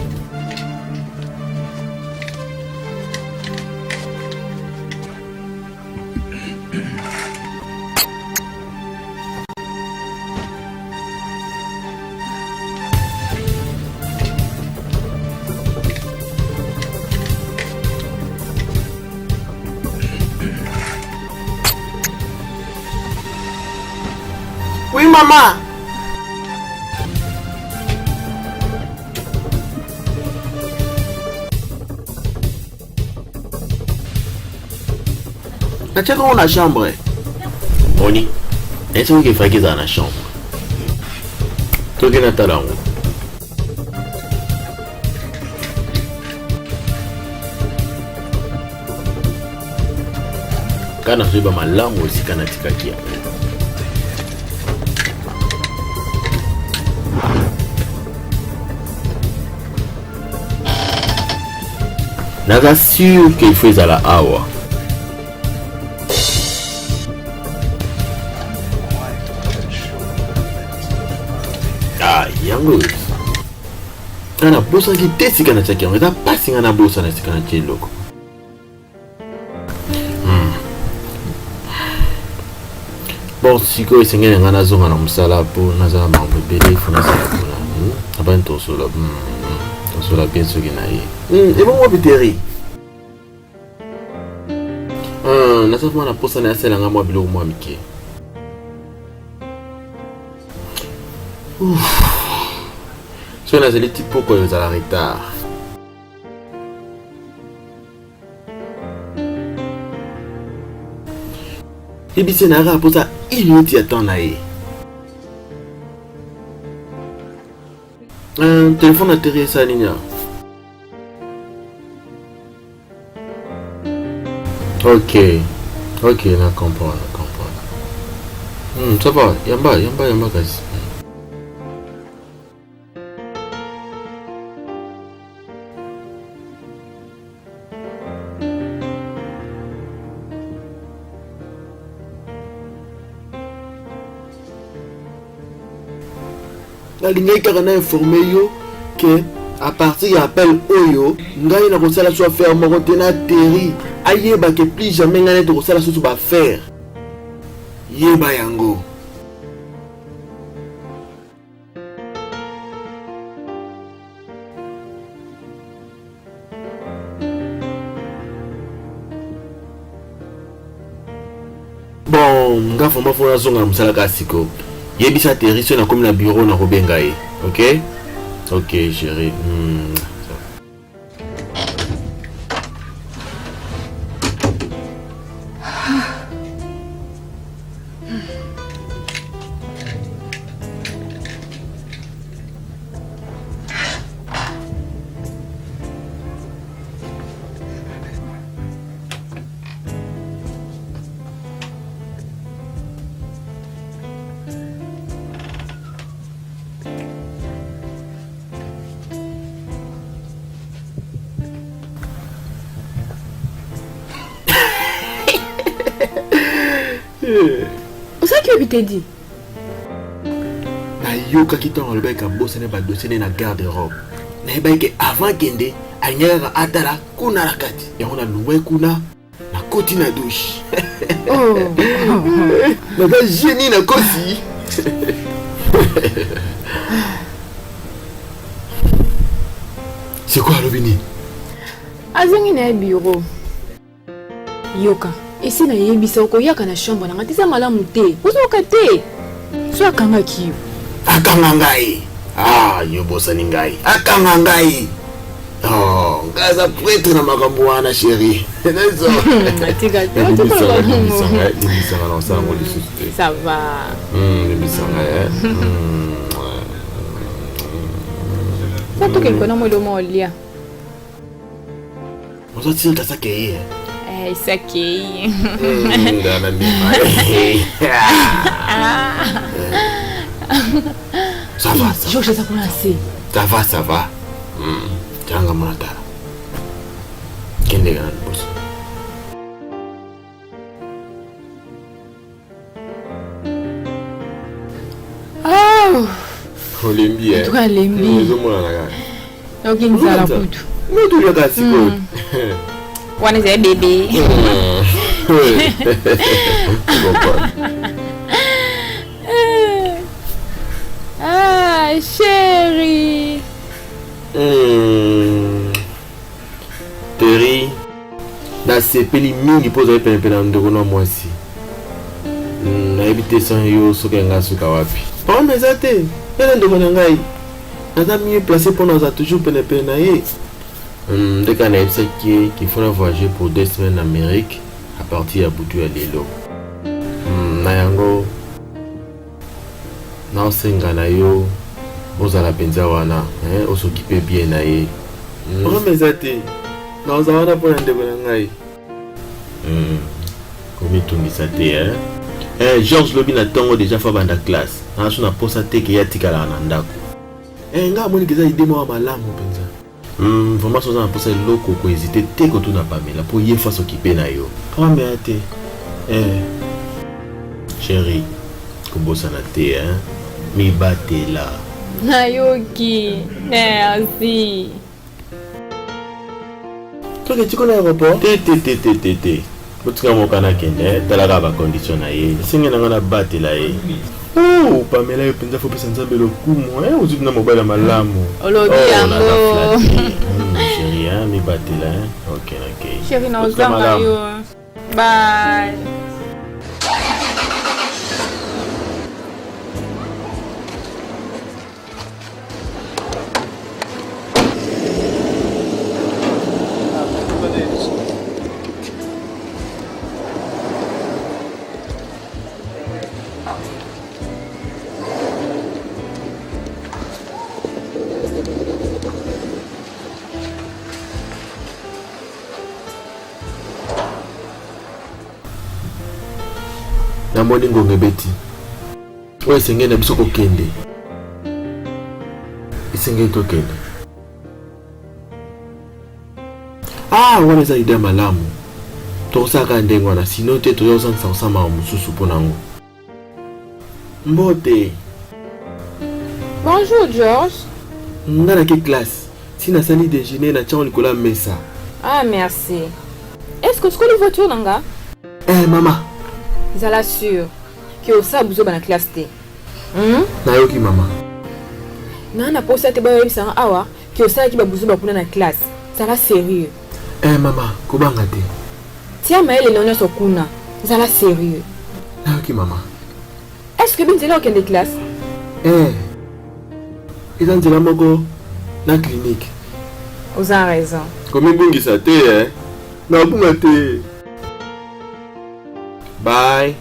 Oui, maman. Natiaka yango na chambre. Moni, esi oki efaki ezala na chambre. Toki natala yango. Kaka nazoyeba malamu esika natikaki yango. Naza sûr qu'il faut ezala awa. Ah, yango nga nabosanaki te esika natiaki yango eza mpasi nga nabosana esika natie eloko hmm. Bon, sikoyo esengeli na ngai nazonga na mosala mpo naza na makambo ebele ifo nasala kuna. Hmm? Abani tosola hmm, tosola bien soki na ye. Ebongo wapi Terry? Naza mwa na mposa na asala ngai mwa biloko mwa mike. Soki nazali ti poko ezala retard. Yebisi na kaka mposa une minute ya temps na ye. Telefone na Terry esala nini awa? Ok, ok, na comprendre, na comprendre. Ça va, yamba, yamba, yamba kasi. Nalingaki kaka na informe yo ke à partir ya appel oyo ngai nakosala so affaire moko te na Terry ayeba ke plus jamais ngai nete kosala susu ba affaire. Yeba yango. Bon, nga vraiment faut nazonga na mosala kaka sikoyo. Yebisa Terry soki nakomi na bureau nakobenga ye. Ok? Ok, chérie. Ozalaki oyebi te di? Nayokaki ntango alobaki kabosani badossier ne na garde robe. Nayebaki ke avant akende alingaki kaka atala kuna na kati. Yango nalongwaki kuna nakoti na douche. Oh. Naza genie nakosi. Sikoyo alobi nini? Azongi na ye bureau. Yoka, esi nayebisa yo koyaka na chambre na nga te, eza malamu te. Ozoyoka te? So akangaki yo. Akanga ngai? Ah, yo bosani ngai. Akanga ngai. Oh, ngai aza prêtre na makambo wana chérie. Nazo. Atika te. Limbisa ngai, limbisa ngai, nasala yango lisusu te. Ça va. Limbisa ngai, eh. Sa tokende kona mwa eloko olia. Ozo tire kasa keye. Eh, isa keye. Ndana ndima. Ça va, ça. Georges aza kuna se. Ça va, ça va. Tanga mwana tala. Kende kana liboso. Oh. Olembi eh. En tout cas, alembi. Ezomonana kaka. Nayoki nzala kutu. Mais tolyaka sikoyo. Wana ezali bebe. Ah, chérie. Terry, nasepeli mingi mpo ozali penepene na ndeko na mwasi. Nayebi te sans yo soki ya ngai asuka wapi. Problème eza te, ye na ndeko na ngai naza mieux placé mpo naza toujours penepene na ye. Nde kaka nayebisaki ye qu'il faut na voyager pour 2 semaines na Amérique à partir ya butu ya lelo. Na yango naosenga na yo ozala mpenza wana, hein, osokipe bien na ye. Problème eza te, naozala wana mpo na ndeko na ngai. Komitungisa te, hein. Georges lobi na ntongo deja fa banda classe. Naza so na posa te ke ye atikalaka na ndako. Nga amoni ke eza idée moko ya malamu mpenza. Vraiment soza na posa eloko ko hésiter te kotuna Pamela po ye faut s'occuper na yo. Problème ya te. Chérie, kobosana te, hein. Mibatela. Nayoki. Merci. Toke tiko na aéroport? Te te te te te te. Botika moka na kende, tala kaka ba condition na ye. Esenge na nga na batela ye. Oh, Pamela yo penza faut pesa Nzambe lokumu, hein? Ozwi na mobali ya malamu. Olobi Oh, yango. naza flatté. Chérie, hein, mibatela, hein? Ok, ok. Chérie, na Botika ozanga malamu. yo. Bye. Namoni ngonga ebeti. Oyo esengeli na biso kokende. Esengeli tokende. Ah, wana eza idée malamu. Tokosala kaka ndenge wana, sinon te toza kosangisa kosala makambo mosusu mpo na yango. Mbote. Bonjour George. Nga nake classe. Si nasali déjeuner na tiango likolo ya mesa. Ah merci. Est-ce que osukoli voiture na nga? Mama. Zala sûr que osala buzoba na classe te. Nayoki mama. Na na posa te bayebisa nga awa que osalaki ba buzoba kuna na classe. Zala sérieux. Mama, kobanga te. Tia mayele na nyonso kuna. Zala sérieux. Nayoki mama. Est-ce que binzela okende classe? Eza nzela moko na clinique. Oza raison. Komibungisa te, eh? Nabunga te. Bye.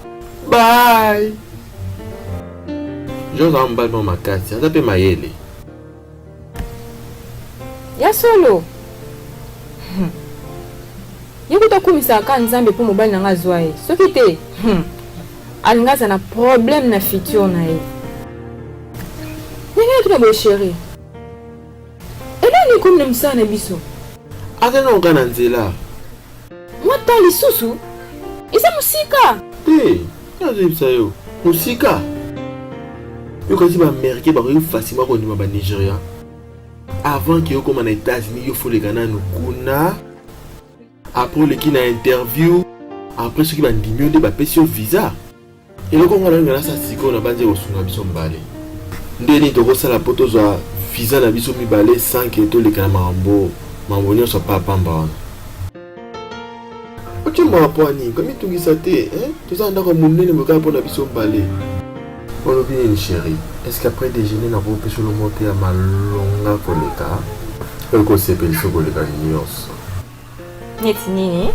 Bye. George aza mobali moko makasi, aza mpe mayele. Ya solo. Hmm. Ye kutu akumisaka kaka Nzambe mpo mobali na nga azwa ye. Soki te, hmm. alinga aza na problème na futur na ye. Ndenge nini boye chérie? Eloni ekomi na mosala na biso. Aza nao kaka na nzela. Mwa temps lisusu eza mosika. Te, nazoyebisa yo mosika. Yo kasi ba américain bakoki facilement kondima ba Nigeria. Avant que okoma na États-Unis, yo foleka nanu kuna. Après oleki na interview, après soki bandimi yo nde bapesi yo visa. Eloko nga nalinga nasala sikoyo na banzi ekosunga biso mibale. Nde nini tokosala mpo tozwa visa na biso mibale sans que toleka na makambo makambo nyonso pa pamba wana. Otie mawa mpo ya nini? Komitungisa te eh? Toza na ndako ya monene boye kaka mpo na biso mibale. Olobi nini chérie? Est-ce qu'après déjeuner nakopesa yo moto ya malonga koleka? Oyo ekosepelisa koleka nyonso. Neti nini?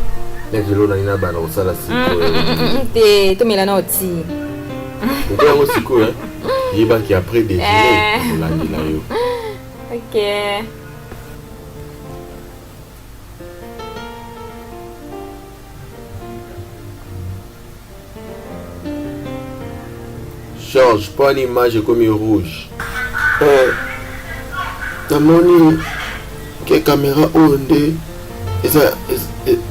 Neti eloko nalingi nabanda kosala sikoyo. Te, tomela nao ti. Okoya yango sikoyo, eh? Yebaki après déjeuner nakolandela yo. Ok. George, mpo ani image ekomi rouge? Eh, namoni ke kamera oyo nde eza,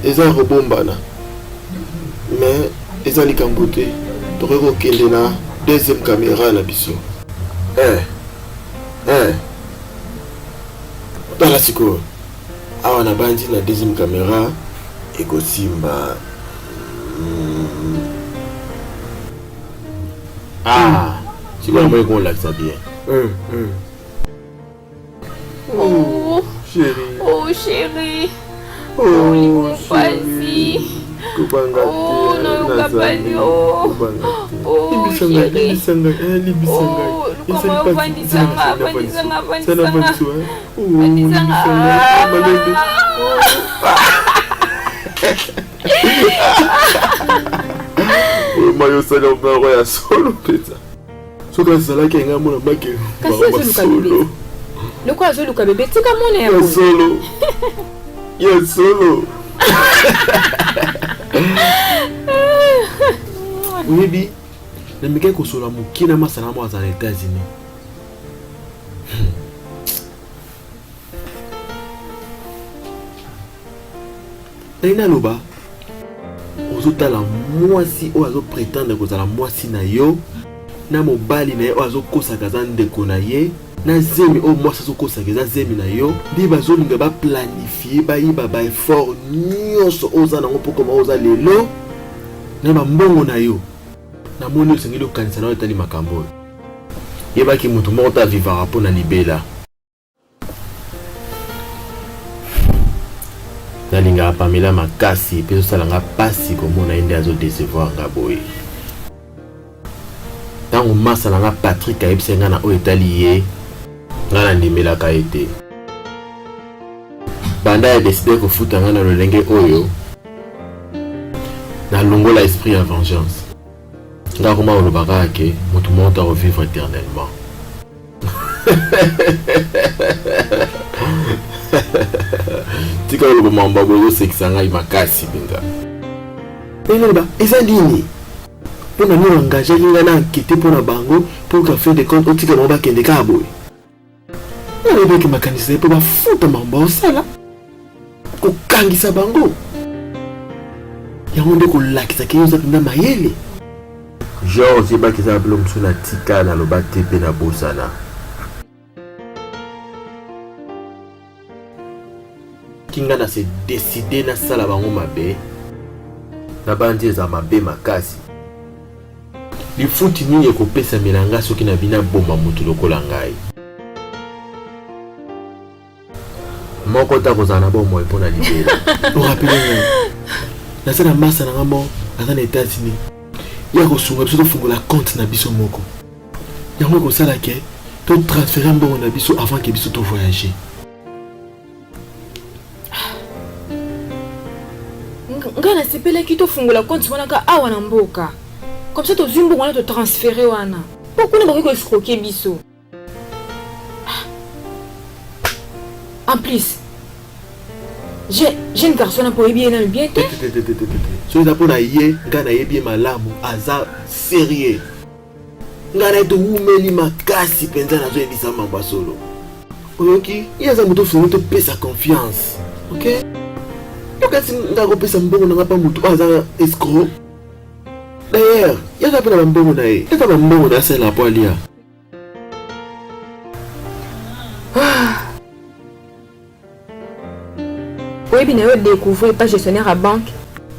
eza ya kobombana mais eza likambo te, tokoki kokende na deuxième kamera na biso. Eh, eh. Tala sikoyo awa nabandi na deuxième kamera ekosimba. Ah, sikoyo namoni kolakisa bien. Oh, chérie. Oh, chérie. Oh, Oh, pasi. Kobanga te. Oh, nayoka pasi. Oh. Oh, Limbisa ngai, chérie. limbisa ngai, eh, limbisa ngai. Oh, Esali luka pasi. vandisa nga, vandisa nga, vandisa Sana nga. vandisa, eh. Oh, Vandisa nga. limbisa ngai. Malembe. Oyo mayo osali moko ya solo mpenza. Soki azalaki ngai mona make. Kasi azoluka bebe. Lokola azoluka bebe, tika mona ya Ya boye. solo. Ya solo. Oyebi, namekaki kosola moke na masana moko aza na États-Unis. Naye naloba, ozotala mwasi oyo azopretendre kozala mwasi na yo na mobali na ye oyo azokosaka aza ndeko na ye na zemi oyo mwasi azokosaka eza zemi na yo, nde bazolinga baplanifie bayeba baeffort nyonso oyo oza nango mpo koma oyo oza lelo na bambongo na yo. Namoni osengeli okanisa na oyo etali makambo oyo. Yebaki moto moko te avivaka mpo na libela. Nalingaka Pamela makasi mpe ezosala nga mpasi komona ye nde azo decevoir nga boye. Ntango masa na nga Patrick ayebisaki nga na oyo etali ye, nga nandimelaka ye te. Banda ya deside kofuta nga na lolenge oyo, nalongola esprit ya vengeance. Nga akoma koloba kaka ke moto moko te akovivre éternellement. Tika koloba makambo ya boye, ezosekisa ngai makasi mpenza. Naloba eza nini mpo na nini oengageaki ngai na ankete mpo na bango mpo ka fin de compte otika bango bakende kaka boye? Nalobaki makanisi na ye mpo bafuta makambo baosala, kokangisa bango yango nde kolakisa ke yo oza mpenza mayele. George, yebaki eza na biloko mosusu natika naloba te mpe nabosana. Kinga na se decide nasala bango mabe, nabandi eza mabe makasi. Lifuti nini ekopesamela nga soki nabi naboma moto lokola ngai? Moko te akozala na bomoi mpo na libela. Orapele ngai, naza na masa na nga moko aza na États-Unis, ye akosunga biso tofungola compte na biso moko. Yango ekosala ke totransfere mbongo na biso avant ke biso tovoyage. Ngai nasepelaki tofungola compte wana ka awa na mboka. Comme ça tozwi mbongo wana totransfere wana. Mpo kuna bakoki koescroquer biso. En plus, jeune garçon na mpo oyebi ye nanu bien te. Soki eza mpo na ye, ngai nayebi ye malamu, aza sérieux. Ngai na ye towumeli makasi mpenza, nazoyebisa mambo ya solo. Oyoki, ye aza moto ofungoli topesa confiance, ok? Yokasi ngai akopesa mbongo na ngai mpa moto oyo aza escroc. D'ailleurs, ye aza mpe na bambongo na ye, eza bambongo na asalela mpo alia. Oyebi na yo découvrir pas gestionnaire ya banque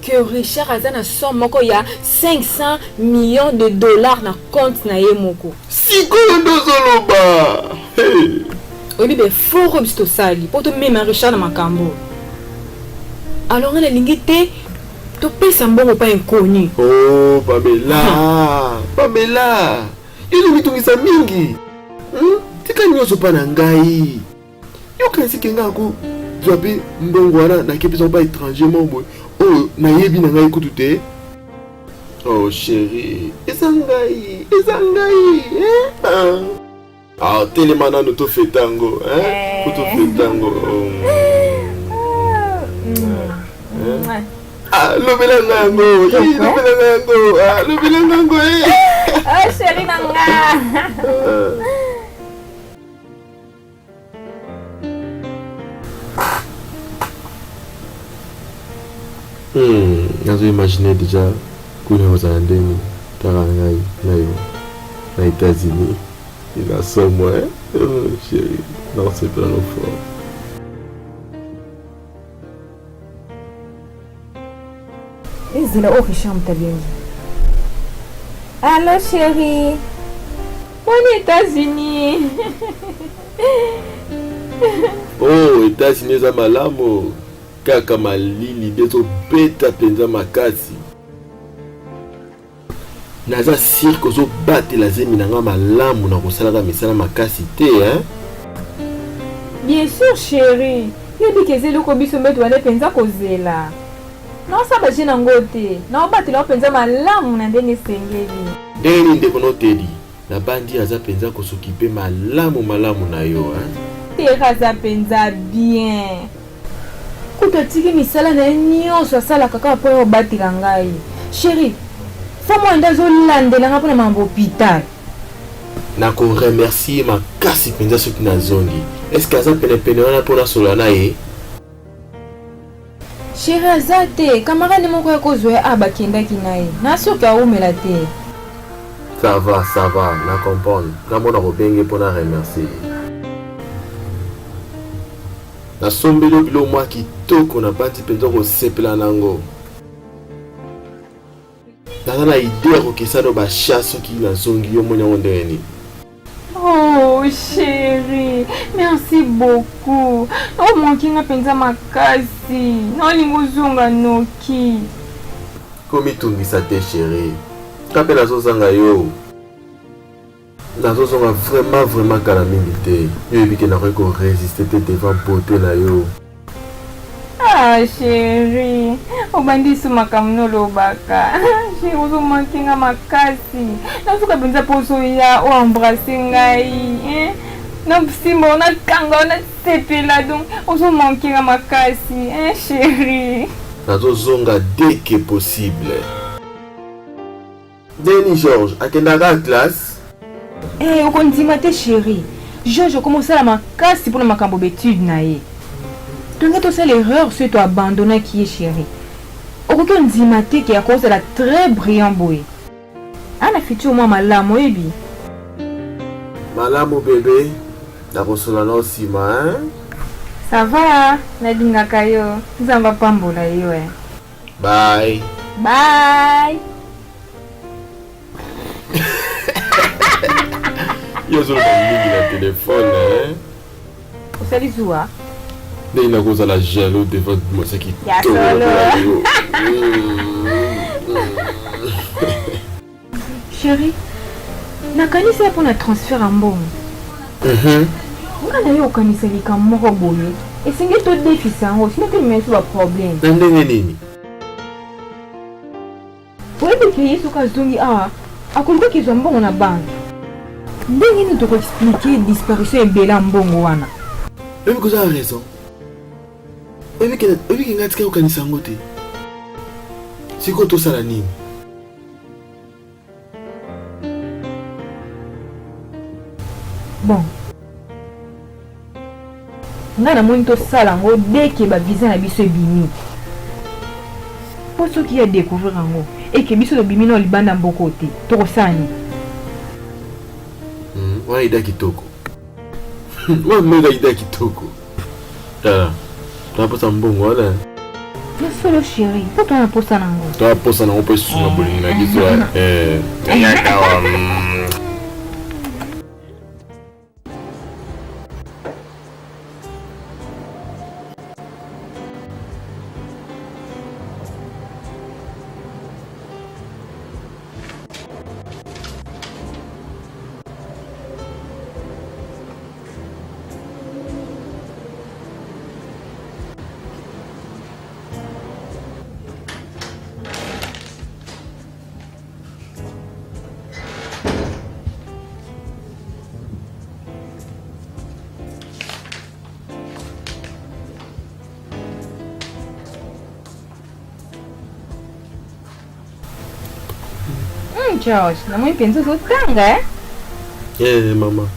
que Richard aza na somme moko ya 500 millions de dollars na compte na ye moko. Sikoyo nde ozoloba. Hey. Oyebi be fort oyo biso tosali mpo tomema Richard na makambo. Alors ngai nalingi te topesa mbongo pa inconnu. Oh Pamela, Pamela, yo ozomitungisa mingi. Tika nyonso mpa na ngai. Yo kanisi ke ngai akozwa mpe mbongo wana nakepesa ba étranger moko boye oyo nayebi na ngai kutu te. Oh chérie, eza ngai, eza ngai. Eh? Ah, telema nanu tofeta yango, eh? Po tofeta yango. Ah, lobela ngai yango, ih, lobela ngai yango, ah, lobela ngai yango, eh. Oh chérie na nga. Nazo imaginer déjà kuna kozala ndenge tala ngai na yo na États-Unis eza somo hein? Oh, chérie, non, c'est pas nos fort. Ezela oyo Richard moto abengi. Allo chérie. Boni États-Unis. Oh, États-Unis eza malamu. Kaka malili nde ezobeta mpenza makasi. Naza sûr que ozobatela zemi na nga malamu na kosalaka misala makasi te, hein? Bien sûr chérie. Yobi ke eza eloko biso mbe tobande mpenza kozela. Naosala baje nango te. Naobatela yo mpenza malamu na ndenge esengeli. Ndenge nini ndeko no Teddy? Nabandi aza mpenza kosokipe malamu malamu na yo, hein? Tera aza mpenza bien. Kutu atiki misala na ye nyonso asalaka kaka mpo ya kobatela ngai. Chérie, fo mwana nde azolandela ngai mpo na makambo hôpital. Nako remercier ye makasi mpenza soki nazongi. Est-ce que aza penepene wana mpo nasolola na ye? Chérie aza te, camarade moko ya kozwa ye ah bakendaki na ye. Na soki awumela te. Ça va, ça va, na comprendre. Nga mona kobenge mpo na remercier ye. Nasombeli yo biloko mwa kitoko, nabandi mpenza kosepela na yango. Naza na idée ya kokesa no ba chat soki nazongi, yo omoni yango ndenge nini? Oh chérie, merci beaucoup. Omonki nga mpenza makasi. Naolinga ozonga noki. Komitungisa te chérie, nga mpe nazozanga yo. Nazozonga vraiment vraiment kala mingi te. Yo oyebi ke nakoki koresiste te devant beauté na yo. Ah chérie, obandi su makambo nolobaka. Chérie, ozomanke nga makasi. Nazoka mpenza mpo ozoya oembrasse ngai. Hein? Nasimba, nakanga, nasepela. Donc ozomanke nga makasi. Hein chérie? Nazozonga dès que possible. Ndeni Georges akendaka classe? Eh, okondima te chérie. Georges okoma osala makasi mpona makambo baetude na ye. Tonge tosala erreur soki toabandonaki ye chérie. Okoki ondima te ke akozala très brillant boye. Ana futur mwa malamu oyebi. Malamu bébé, nakosola na nsima, hein? Ça va, nalingaka yo. Nzambe apambola yo eh. Bye. Bye. Yo ozoloba mingi na telefone, hein? Osali zuwa? Ndenge nakozala jaloux devant mwasi Ya kitoko solo. lokola yo. Chérie, nakanisi ya mpona transfert ya mbongo. Nga na yo okanisa likambo moko boye. Esengeli todefisa yango, sinon te mema biso baproblème. Na ndenge nini? Oyebi ke ye soki azongi awa akoluka kezwa mbongo na banque. Ndenge nini toko expliquer disparition ebele ya mbongo wana? Oyebi koza na raison. Oyebi ke oyebi ke ngai tika kokanisa yango te. Sikoyo tosala nini? Bon. Ngai namoni tosala yango dès que ba visa na biso ebimi. Po soki ye a découvrir yango et que biso tobimi nao libanda mboka oyo te, tokosala nini? Hmm, wana idea kitoko. Wana mega idea kitoko. Tala, toza posa mbongo wana. Ya solo chérie, po toza na posa nango. Toza posa nango po esunga bolingo na biso. Eh, yaka wa. George, namoni mpenza ozotanga eh? Eh, mama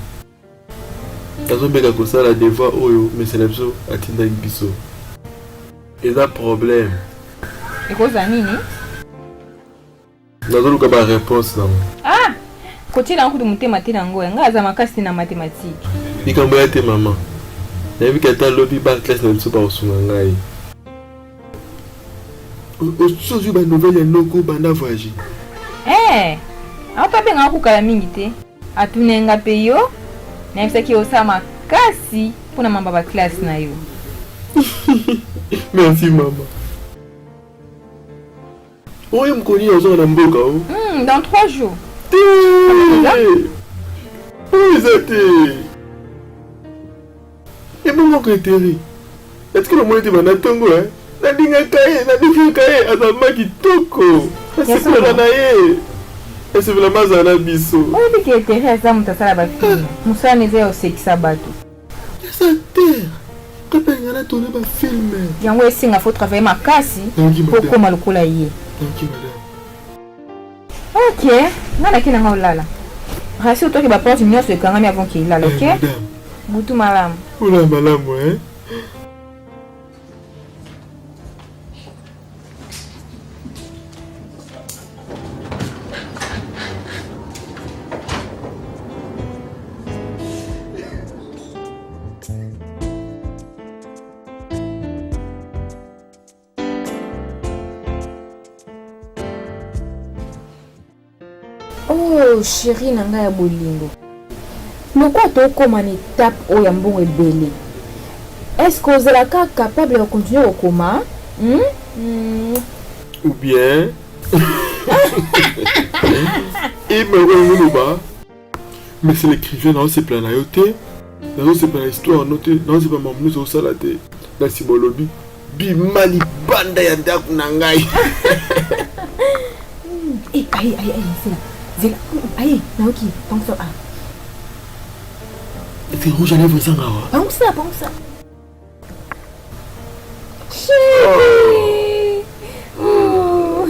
nazomeka kosala devoir oyo mese na biso atindaki biso eza problème. Ekozala nini? Nazoluka ba réponse nango. Ah, kotiela yango kutu motema te nango ya ngai aza makasi te na mathématique. Likambo ya te mama, nayebi ke ata lobi ba classe na biso bakosunga ngai. Osi ozwi ba nouvelle ya noko banda voyage? Eh, auta abengaka kukala mingi te. Atuna nga mpe yo, nayebisaki ye osala makasi mpo na mamba ba classe na yo. Merci mama. Oyo mokoni ozonga na mboka o? Dans 3 jours. Te! Oyo eza te. Ebongo Eteri, natikala omoni te banda ntongo eh? Nalingaka ye, nalingaka ye, aza ma kitoko. Nasepelaka na ye. Nasepela ma azala na biso. Oyebi ke Eteri aza moto asala ba film. Mosala na eza ya kosekisa bato. Eza te. Kaka nga na tourner ba film. Yango esenga faut travailler makasi po okoma lokola ye. Nayoki madame. Ok, nga nake na nga olala. Rassure toi que ba porte nyonso ekangami avant qu'il lala, ok? Eh, madame. Butu malamu. Ola malamu, eh? Oh chérie na ngai ya bolingo, lokola tokóma na étape oyo ya mbongo ebele, est-ce que ozalaka capable ya kocontinue kokoma? Hmm? Ou bien oloba mais c'est l'écrivain naosepela na yo te, nazosepela na histoire no te, naosepela makambo nyonso osala te. Na nsima olobi bima libanda ya ndako na ngai. Eh, aye, aye, aye, zela, zela, aye, nayoki, pangusa, ah. Ete rouge à lèvres ezanga awa. Pangusa, pangusa. Chérie! Oh,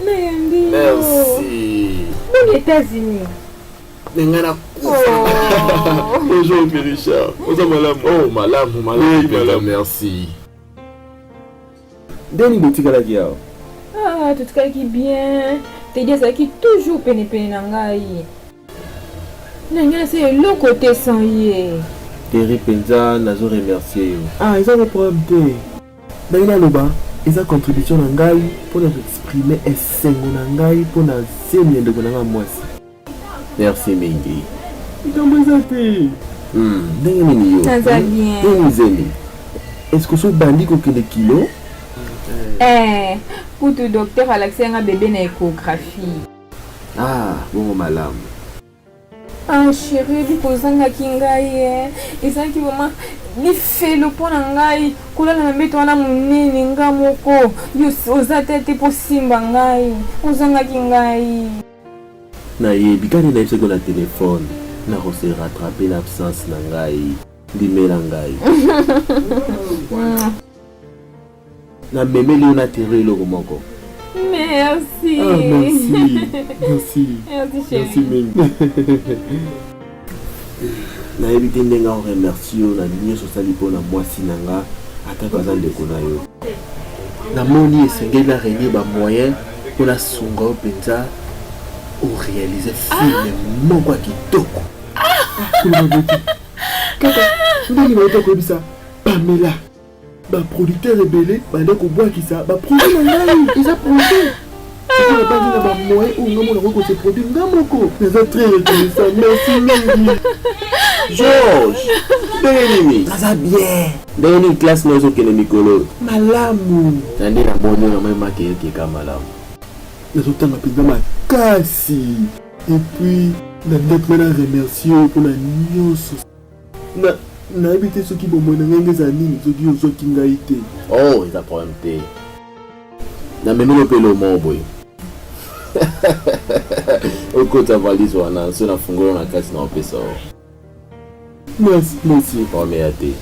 nayambi yo. Merci. Boni États-Unis. Mais nga nakufa. Bonjour Père Richard. Oza malamu? Oh, malamu, malamu, oui, malamu. Merci. Ndeni botikalaki awa? Ah, totikalaki bien. Teddy azalaki toujours penepene na ngai. Na ngai nasala eloko te sans ye. Terry mpenza nazo remercier yo. Ah, eza na problème te. Ndenge naloba, eza contribution na ngai mpo na koexprime esengo na ngai mpo na zemi ya ndeko na ngai mwasi. Merci mingi. Likambo eza te. Ndenge nini yo? Naza bien. Ndenge zemi? Est-ce que obandi kokende kilo? Eh, kutu docteur alakisi nga bébé na échographie. Ah, bongo malamu. Ah chérie, oyebi kozangaki ngai eh. Ezalaki vraiment Lifelo mpo na ngai kolala na mbeto wana monene nga moko yo oza te te mpo simba ngai ozangaki ngai. Nayebi kani nayebisaki yo na telefone nako se rattraper na absence na ngai ndimela ngai. Namemeli yo na terrain eloko moko. Merci. Ah, merci. Merci. Merci chérie. Merci mingi. Nayebi te ndenge ao remercie yo na nyonso osali mpo na mwasi na nga atako aza ndeko na yo. Namoni esengeli na réunir ba moyens mpo nasunga yo mpenza orealize film moko ya kitoko. Koloba boye te. Kaka ndenge nauta koyebisa Pamela. Ba producteurs ebele bande kobwakisa ba produit na ngai eza projet sikoyo nabangi na ba moyen oyo nga moko nakoki kose produire nga moko naza très reconnaissant merci mingi George ndenge nini naza bien ndenge nini classe na ezokende mikolo oyo malamu na nde namoni oyo namoni makeyekeka malamu nazotanga mpenza makasi epuis na ndako na remercie yo mpona nyonso Na, nayebi te soki bomoi na ngai nge ezala nini soki ozwaki ngai te. Oh, eza problème te. Namemeli yo mpe eloko moko boye. Okota valise wana, soki nafungoli na kati na opesa yo. Merci, merci. Problème ya te.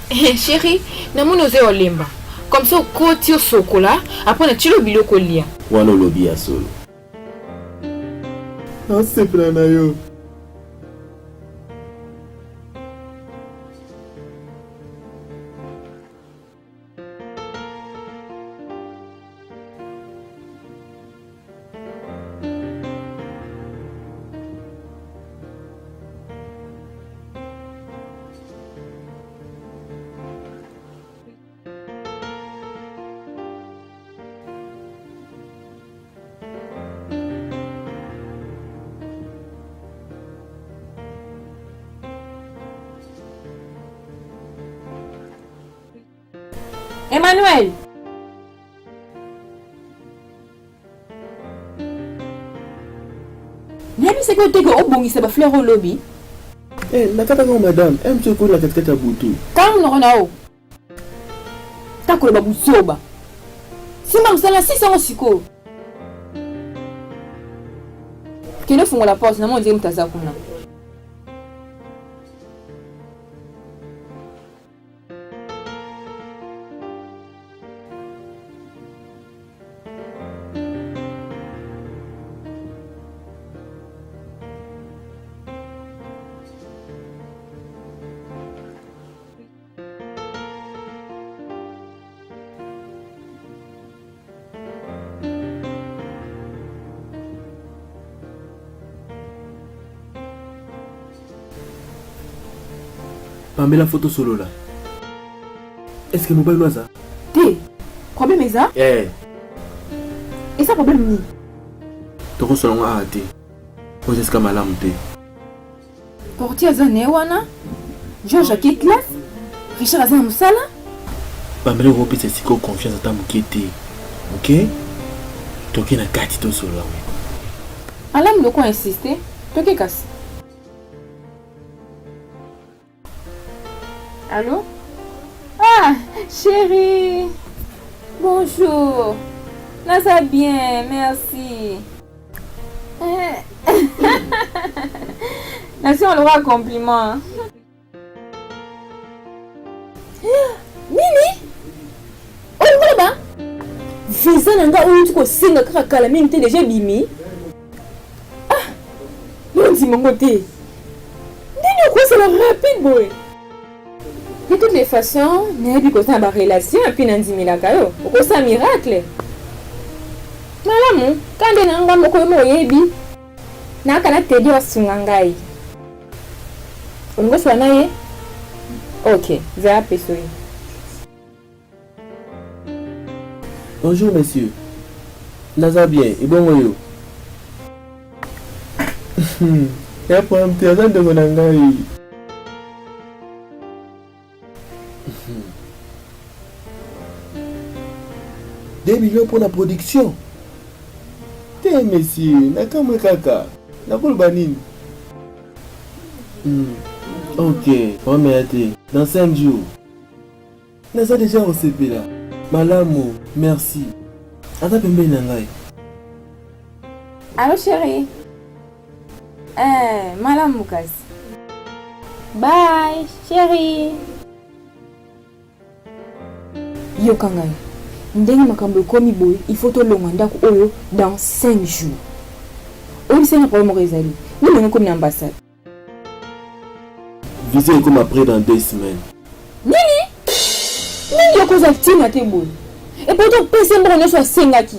Eh, chérie, namoni oza ya olemba. Comme ça okoti osokola, après natieli yo biloko olia. Wana olobi ya solo. Nasepela na yo. Emmanuel nayebisaki yo te ke obongisa bafleur oyo lobi Eh, nakataka yo madame eh, mso ekoli na katikati ya butu kanga monoko na yo ta koloba buzoba simba mosala sisa yango sikoyo kende ofungola porte na moni moto aza kuna Pamela faut tosolola. Est-ce que mobali no aza? Te. Problème eza? Eh. Eza problème nini? Tokosolola ngo awa te. Oza esika malamu te. Portier aza na ye wana, George ake classe, Richard aza na mosala. Pamela okopesa sikoyo confiance ata moke te. Ok? Toke na kati tosolola ngo. Alamu loko insiste, toke kasi. Allô? Ah, chérie. Bonjour. Naza bien, merci. Eh. Nasi on aura compliment. Nini? Olingi oloba? Visa na nga oyo kosenga kaka kala mingi te deja ebimi. Ah, nondima ngo te. Ndenge okozala rapide boye. De toutes les façons, nayebi koza na ba relation et puis nandimelaka yo. Okosala miracle. Malamu, kande na nga moko yo moko oyebi. Nayaka na Teddy asunga ngai. Olingi osola na ye? Ok, zala peso ye. Bonjour monsieur. Naza bien, ebongo yo? Ya problème te, aza ndeko na ngai. Deux millions pour la production. Te monsieur, nakamwe kaka. Nakoloba nini? Ok, problème ya te. Dans 5 jours. Naza deja kosepela. Malamu, merci. Aza pembeni na ngai. Allo chérie. Eh, malamu kasi. Bye, chérie. Yoka ngai. Ndenge makambo ekomi boye, il faut tolongwa ndako oyo dans 5 jours. Oyebisa nga problème moko ezali. Nini ndenge ekomi na ambassade? Visa ekoma près dans 2 semaines. Nini? Nini okozwa ntina te boye? Et pourtant opesi mbongo nyonso asengaki.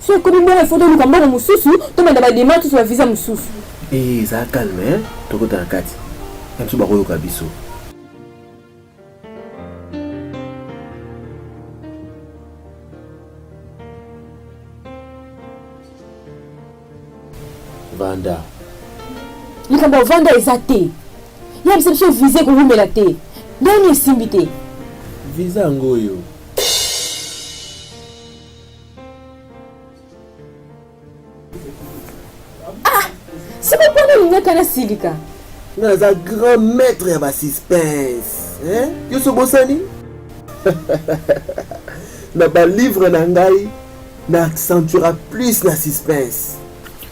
Soki ekomi bongo il faut toluka mbongo mosusu tobanda ba demarche tozwa visa mosusu. Eh, zala calme hein? Tokota na kati. Na biso bakoyoka biso. Vanda. Likambo ya vanda eza te. Yebisa biso visa ekowumela te. Ndenge esimbi te. Visa yango oyo. Ah! Siko mpona olingaka nasilika. Nga naza grand maître ya ba suspense. Hein? Yo so bosani? na ba livre na ngai na accentuera plus na suspense.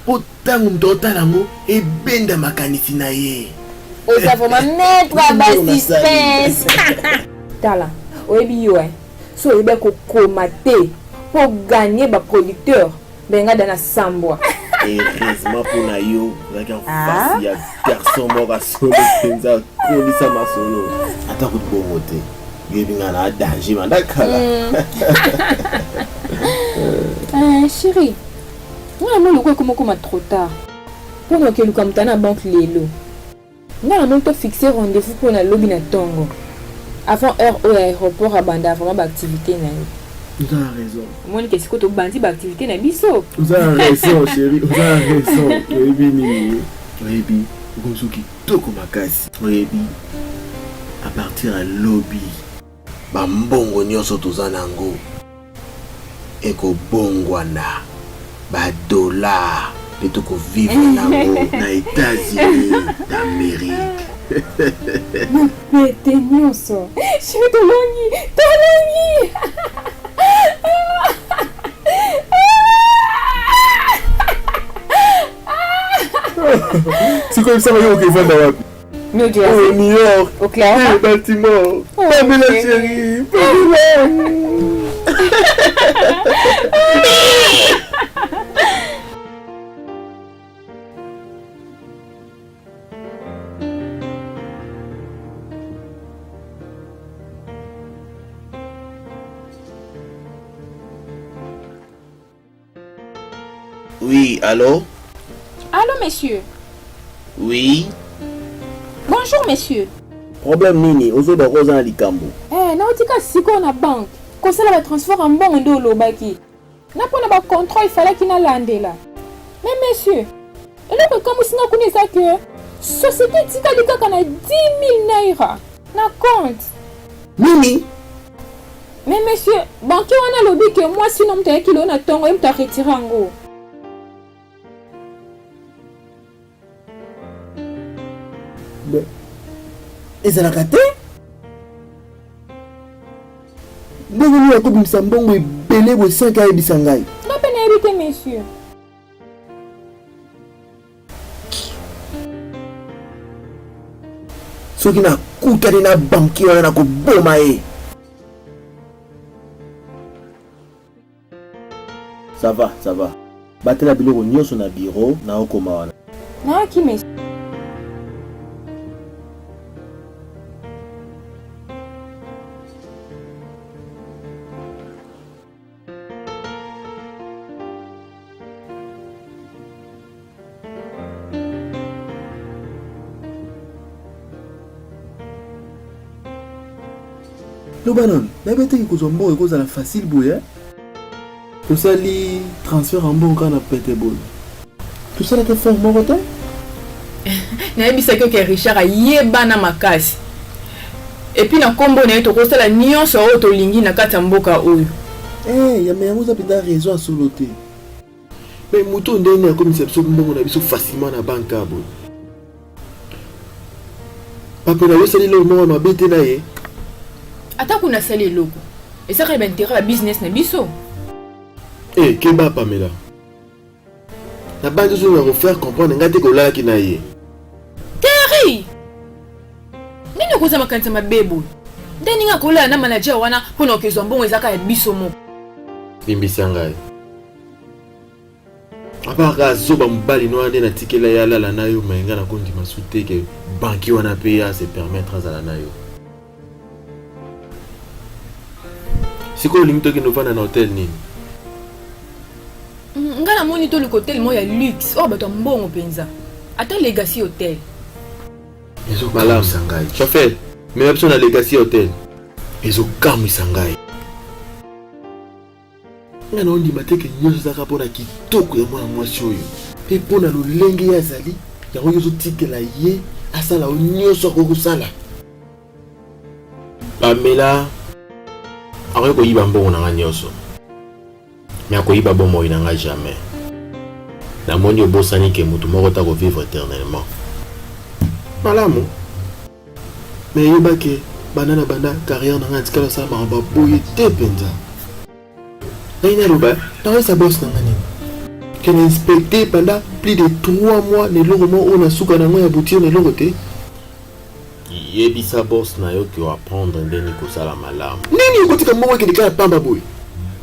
Po ntango moto otala yango ebenda makanisi na ye. Oza vraiment maître ya ba suspense. Tala, oyebi yo hein. So oyebi kokoma te po gagner ba producteur benga dana sambwa. Heureusement mpo na yo ozalaki en face ya garçon moko asolo mpenza akolisa masolo ata kutu bongo te yoyebi ngai na danger banda kala. Chérie, nga namoni lokola ekoma okoma trop tard mpo na okeluka moto na banque lelo. Nga namoni to fixer rendez-vous mpo na lobi na tongo avant heure oyo aéroport abanda vraiment ba activité na ye. Oza na raison. Omoni ke sikoyo tobandi ba activité na biso. Oza na raison chérie, oza na raison. Oyebi nini? Oyebi okomi kitoko makasi. Oyebi à partir ya lobi ba mbongo nyonso toza na yango ekobongwana ba dollars mpe tokovivre nango na États-Unis d'Amérique. Pete nyonso. Chérie tolongi, tolongi. Sikoyo bisaka yo okevanda wapi? New Jersey. Oh, New York. Oklahoma. Hey, Baltimore. Oh, Pamela okay. chérie. Pamela. Oui, allô? Allô, monsieur. Oui. Bonjour, monsieur. Problème nini? Ozoba oza na likambo. Eh, nautika sikoyo na banque. Kosala ba transfert ya mbongo nde olobaki. Na mpona ba contrat ifalaki nalandela. Mais monsieur, eloko ekamwisi nga kuna eza ke société etikali kaka na 10 000 naira na compte. Nini? Mais monsieur, banquier wana alobi ke mwasi no moto ayaki lelo na ntongo ye moto aretire yango. Mais ezalaka te ndenge nini akobimisa mbongo ebele boye sans ke ayebisa ngai? Nga mpe nayebi te monsieur. Soki nakutani na banki wana nakoboma ye. Ça va, ça va. Batela biloko nyonso na bureau na okoma wana. Nayoki monsieur. Loba nanu, nayebi te kozwa mbongo ekozala facile boye. Tosali transfert ya mbongo kaka na pete boye. Tosalaka effort moko te. Nayebisaki yo ke Richard ayebana makasi. Et puis na kombo na ye tokosala nyonso oyo tolingi na kati ya mboka oyo. Eh, ya mais yango oza mpenza raison ya solo te. Mais moto oyo ndenge nini akomisa biso mbongo na biso facilement na banque kaka boye? Pamela, yo osali eloko moko ya mabe te na ye. Ata kuna asali eloko. Eza kaka ba intérêt ya business na biso. Eh, keba Pamela. Nabanzi ozolinga ko faire comprendre ngai te kolalaki na ye. Terry! Nini okoza makanisa mabe boye? Nde ndenge akolala na manager wana mpo na okezwa mbongo ezaka ya biso moko. Limbisa ngai. Apart kaka zoba mobali no wana nde natikela ye alala na yo mais ngai nakondima su te ke banki wana mpe ye ase permettre azala na yo. Sikoyo olingi tokende ovanda na hotel nini? Ngai namoni toluka hotel moko ya luxe oyo bato ya mbongo mpenza, ata Legacy Hotel. Ezokamwisa ngai. Chauffeur, mema biso na Legacy Hotel. Ezokamwisa ngai. Ngai naondima te ke nyonso ezalaka mpo na kitoko ya mwana mwasi oyo mpe mpo na lolenge ye azali, yango yo ozotikela ye asala oyo nyonso akoki kosala. Pamela akoki koyiba mbongo na ngai nyonso, mais akoyiba bomoi na ngai jamais. Namoni obosani ke moto moko te akovivre eternellement. Malamu, mais yeba ke banda na banda carrière na ngai natikala kosala makambo ya boye te mpenza. Ngai naloba, nakoyebisa boss na ngai nini? Ke na inspecte pendant plus de 3 mois na eloko moko oyo na suka na yango ya boutir na eloko te. Yebisa boss na yo ke o apprendre ndenge kosala malamu. Nini okotika mbongo ekende kaka pamba boye?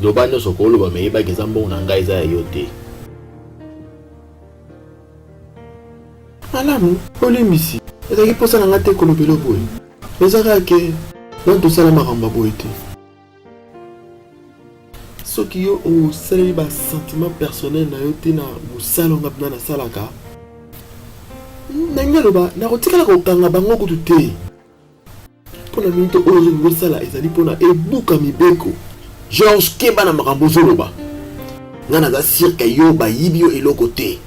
Loba nionso okoloba mais yeba ke eza mbongo na ngai eza ya yo te. Malamu, bolimbisi. Ezalaki mposa na ngai te koloba eloko boye. Mais eza kaka ke nanu tosala makambo ya boye te. Soki yo osaleli ba sentiment personnel na yo te na mosala oyo nga mpenza nasalaka, nalingi naloba nakotikala kokanga bango kutu te. Mpo na minute oyo ozolingi osala ezali mpo na ebuka mibeko. Georges, keba na makambo ozoloba. Nga naza sur que yo bayibi yo eloko te.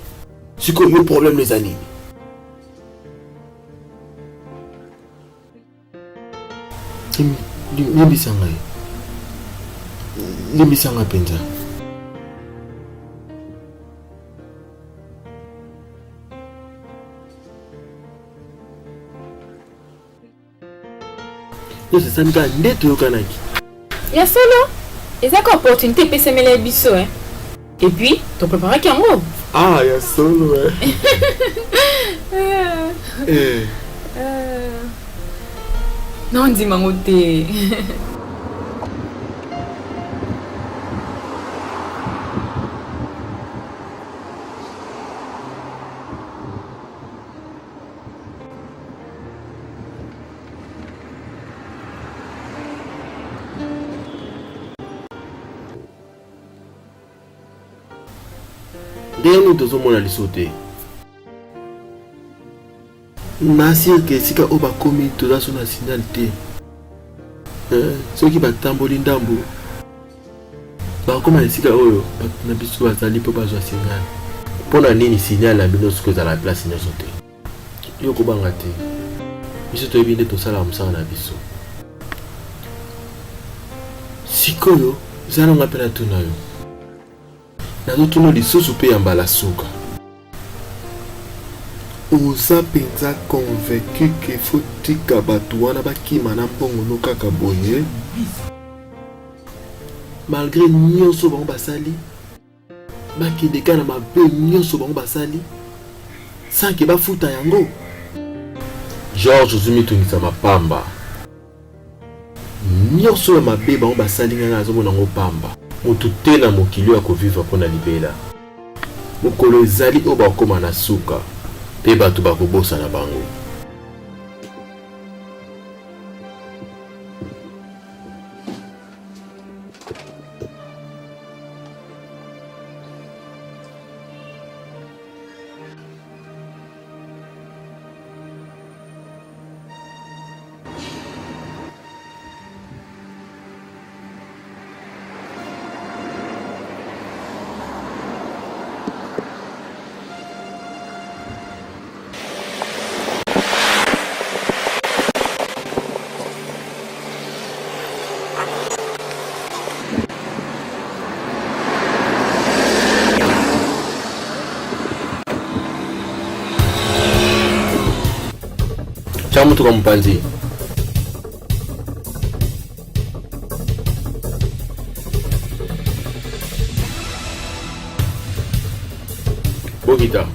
Sikoyo yo problème no eza nini? Limbisa ngai, limbisa ngai mpenza. Nyonso esali kaka nde toyokanaki. Ya solo, eza ka opportunité epesamela biso eh. Et puis, to préparaki yango. Ah, ya solo eh. Eh. Nandima yango te. Ndenge nini tozomona liso te? Na sur ke esika oyo bakomi toza so na signal te. Eh, soki batamboli ndambo bakokoma na esika oyo bato na biso bazali mpo bazwa signal. Mpo na nini signal na bino soki ezala place nyonso te? Yo kobanga te, biso toyebi nde tosalaka mosala na biso. Sikoyo zala nga mpe natuna yo, nazotuna lisusu mpe ya mbala suka, oza mpenza convaincu ke fo tika bato wana bakima na mbongo no kaka boye malgre nyonso bango basali? Bakende kaka na mabe nyonso bango basali sans ke bafuta yango. George ozwi mitungisa mapamba. Nyonso ya mabe bango basali ngai nazomona yango pamba. Moto te na mokili oyo akovivre mpo na libela. Mokolo ezali oyo bakokoma na suka mpe bato bakobosana bango. Tya motuka mopanzi. Bokita.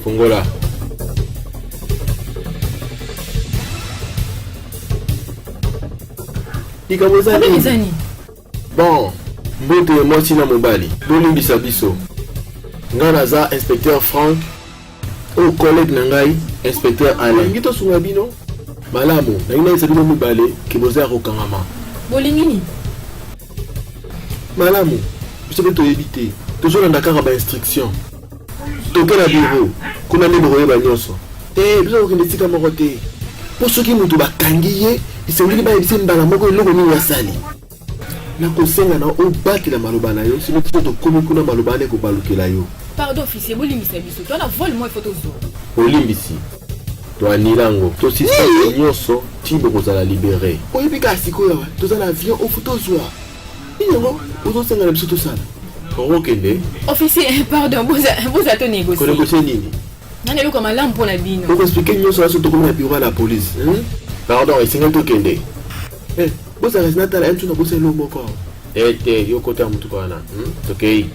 Fungola. Likambo eza nini? Bon, mbote mwasi na mobali, bolimbisa biso. Ngai naza inspecteur Frank, oyo collègue na ngai inspecteur Alain. Nalingi tosunga bino malamu, nalingi nayebisa bino mibale ke boza ya kokangama. Bolingi nini? Malamu, biso mpe toyebi te, tozolanda kaka ba instruction. Toke na bureau, kuna nde bokoyeba nyonso. Te, biso kokende esika moko te, mpo soki moto bakangi ye, esengeli bayebisa ye mbala moko eloko nini asali. Nakosenga na yo obatela maloba na yo, sino biso tokomi kuna maloba wana ekobalukela yo. Pardon officier, bolimbisa biso, toza na vol moko il faut tozwa. Bolimbisi, to annuler yango, to suspendre nyonso tii bokozala libere. Oyebi kaka sikoyo awa toza na avion oyo faut tozwa. Nini yango ozosenga na biso tosala? Okokende. Officier, pardon, boza boza to négocier. Ko négocier nini? Nani eloko malamu mpo na bino. Oko expliquer nyonso wana soki tokomi na bureau ya la police. Hmm? Pardon, esengeli tokende. Eh, bozala kasi natala ye mtuna bosa eloko moko awa. Eh te, yo kota ya motuka wana. Hmm? Tokei.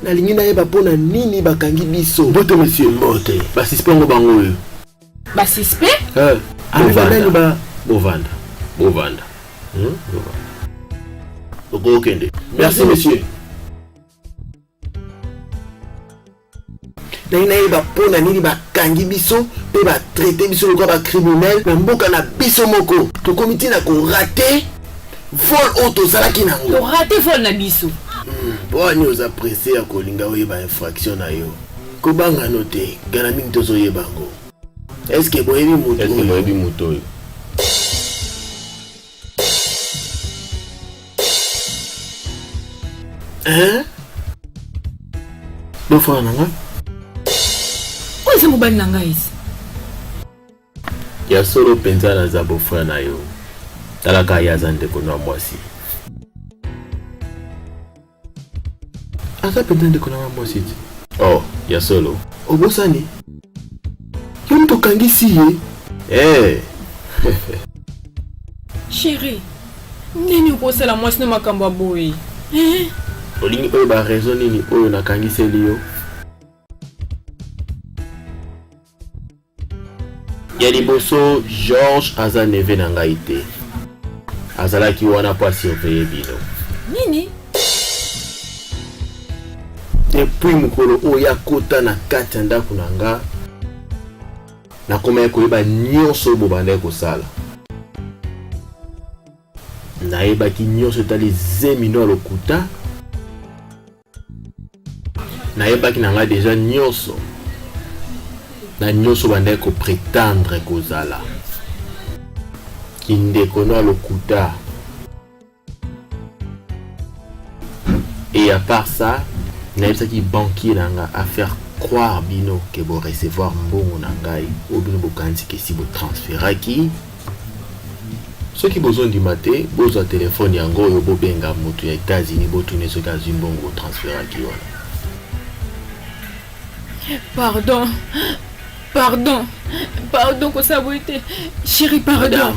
Nalingi nayeba mpo na nini bakangi biso. Mbote monsieur. Mbote. Ba suspect yango bango oyo. Ba suspect? Eh. Bovanda. Ba bovanda. Bovanda. Hmm? Bovanda. Okokende. Merci monsieur. Nalingi nayeba mpo na nini bakangi biso mpe batraite biso lokola bacriminel na mboka na biso moko. Tokomi ntina korate vol oyo tozalaki nango. Torate vol na biso. Mpo hmm, oza presse ya kolinga oyeba infraction na yo? Kobanga no te, gana mingi tozoyeba yango. Eske boyebi moto oyo? Boyebi moto oyo? Hein? Bofana na nga? Oyo eza mobali na ngai esi. Ya solo mpenza naza beau-frère na yo. Talaka ye aza ndeko na mwasi. Aza mpenza ndeko na nga mwasi ti. Oh, ya solo. Obosani? Yo moto okangisi ye. Eh. Chérie, ndeni okosala mwasi na makambo ya boye? Eh? Olingi oyeba raison nini oyo nakangiseli yo? Ya liboso, George aza neveu na ngai te. Azalaki wana mpo asurveille bino. Nini? Depuis mokolo oyo akota na kati ya ndako na nga, nakomaki koyeba nyonso oyo bobandaki kosala. Nayebaki nyonso etali zemi no ya lokuta. Nayebaki na ngai deja nyonso na nyonso bandaki kopretendre kozala kindeko no ya lokuta. Et à part ça, nayebisaki banquier na nga à faire croire bino ke bo recevoir mbongo na ngai oyo bino bokanisi ke si botransferaki. Soki bozondima te, bozwa telefone yango oyo bobenga moto ya Etats-Unis botuna soki azwi mbongo botransferaki wana. Pardon, pardon, pardon kosala boye te. Chérie, pardon.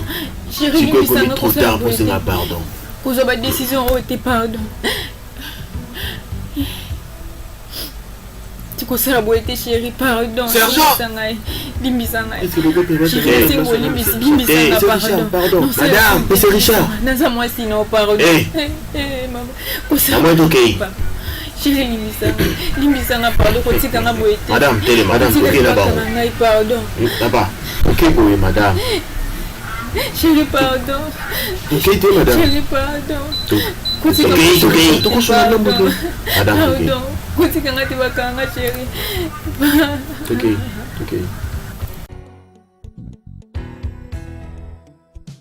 Chérie, sikoyo ekomi trop tard kosenga pardon. Kozwa ba décision oyo te, pardon. Tikosala boye te chérie, pardon. Sergent! Limbisa ngai. Chérie, sengo limbisi, limbisa nga pardon. Madame, Monsieur Richard. Naza mwasi no pardon. Eh. Eh, mama. Kosala. Namoni tokei. Chérie limbisa nga. Limbisa nga pardon kotika nga boye te. Madame telema, madame Kotika tokei na libaka bango. na ngai pardon. Papa, okei boye madame. Chérie pardon. Tokei te madame. Chérie pardon. Tokei, tokei, tokosala ndambo te. Madame tokei. Pardon. Kotika nga te bakanga chérie. Tokei, tokei.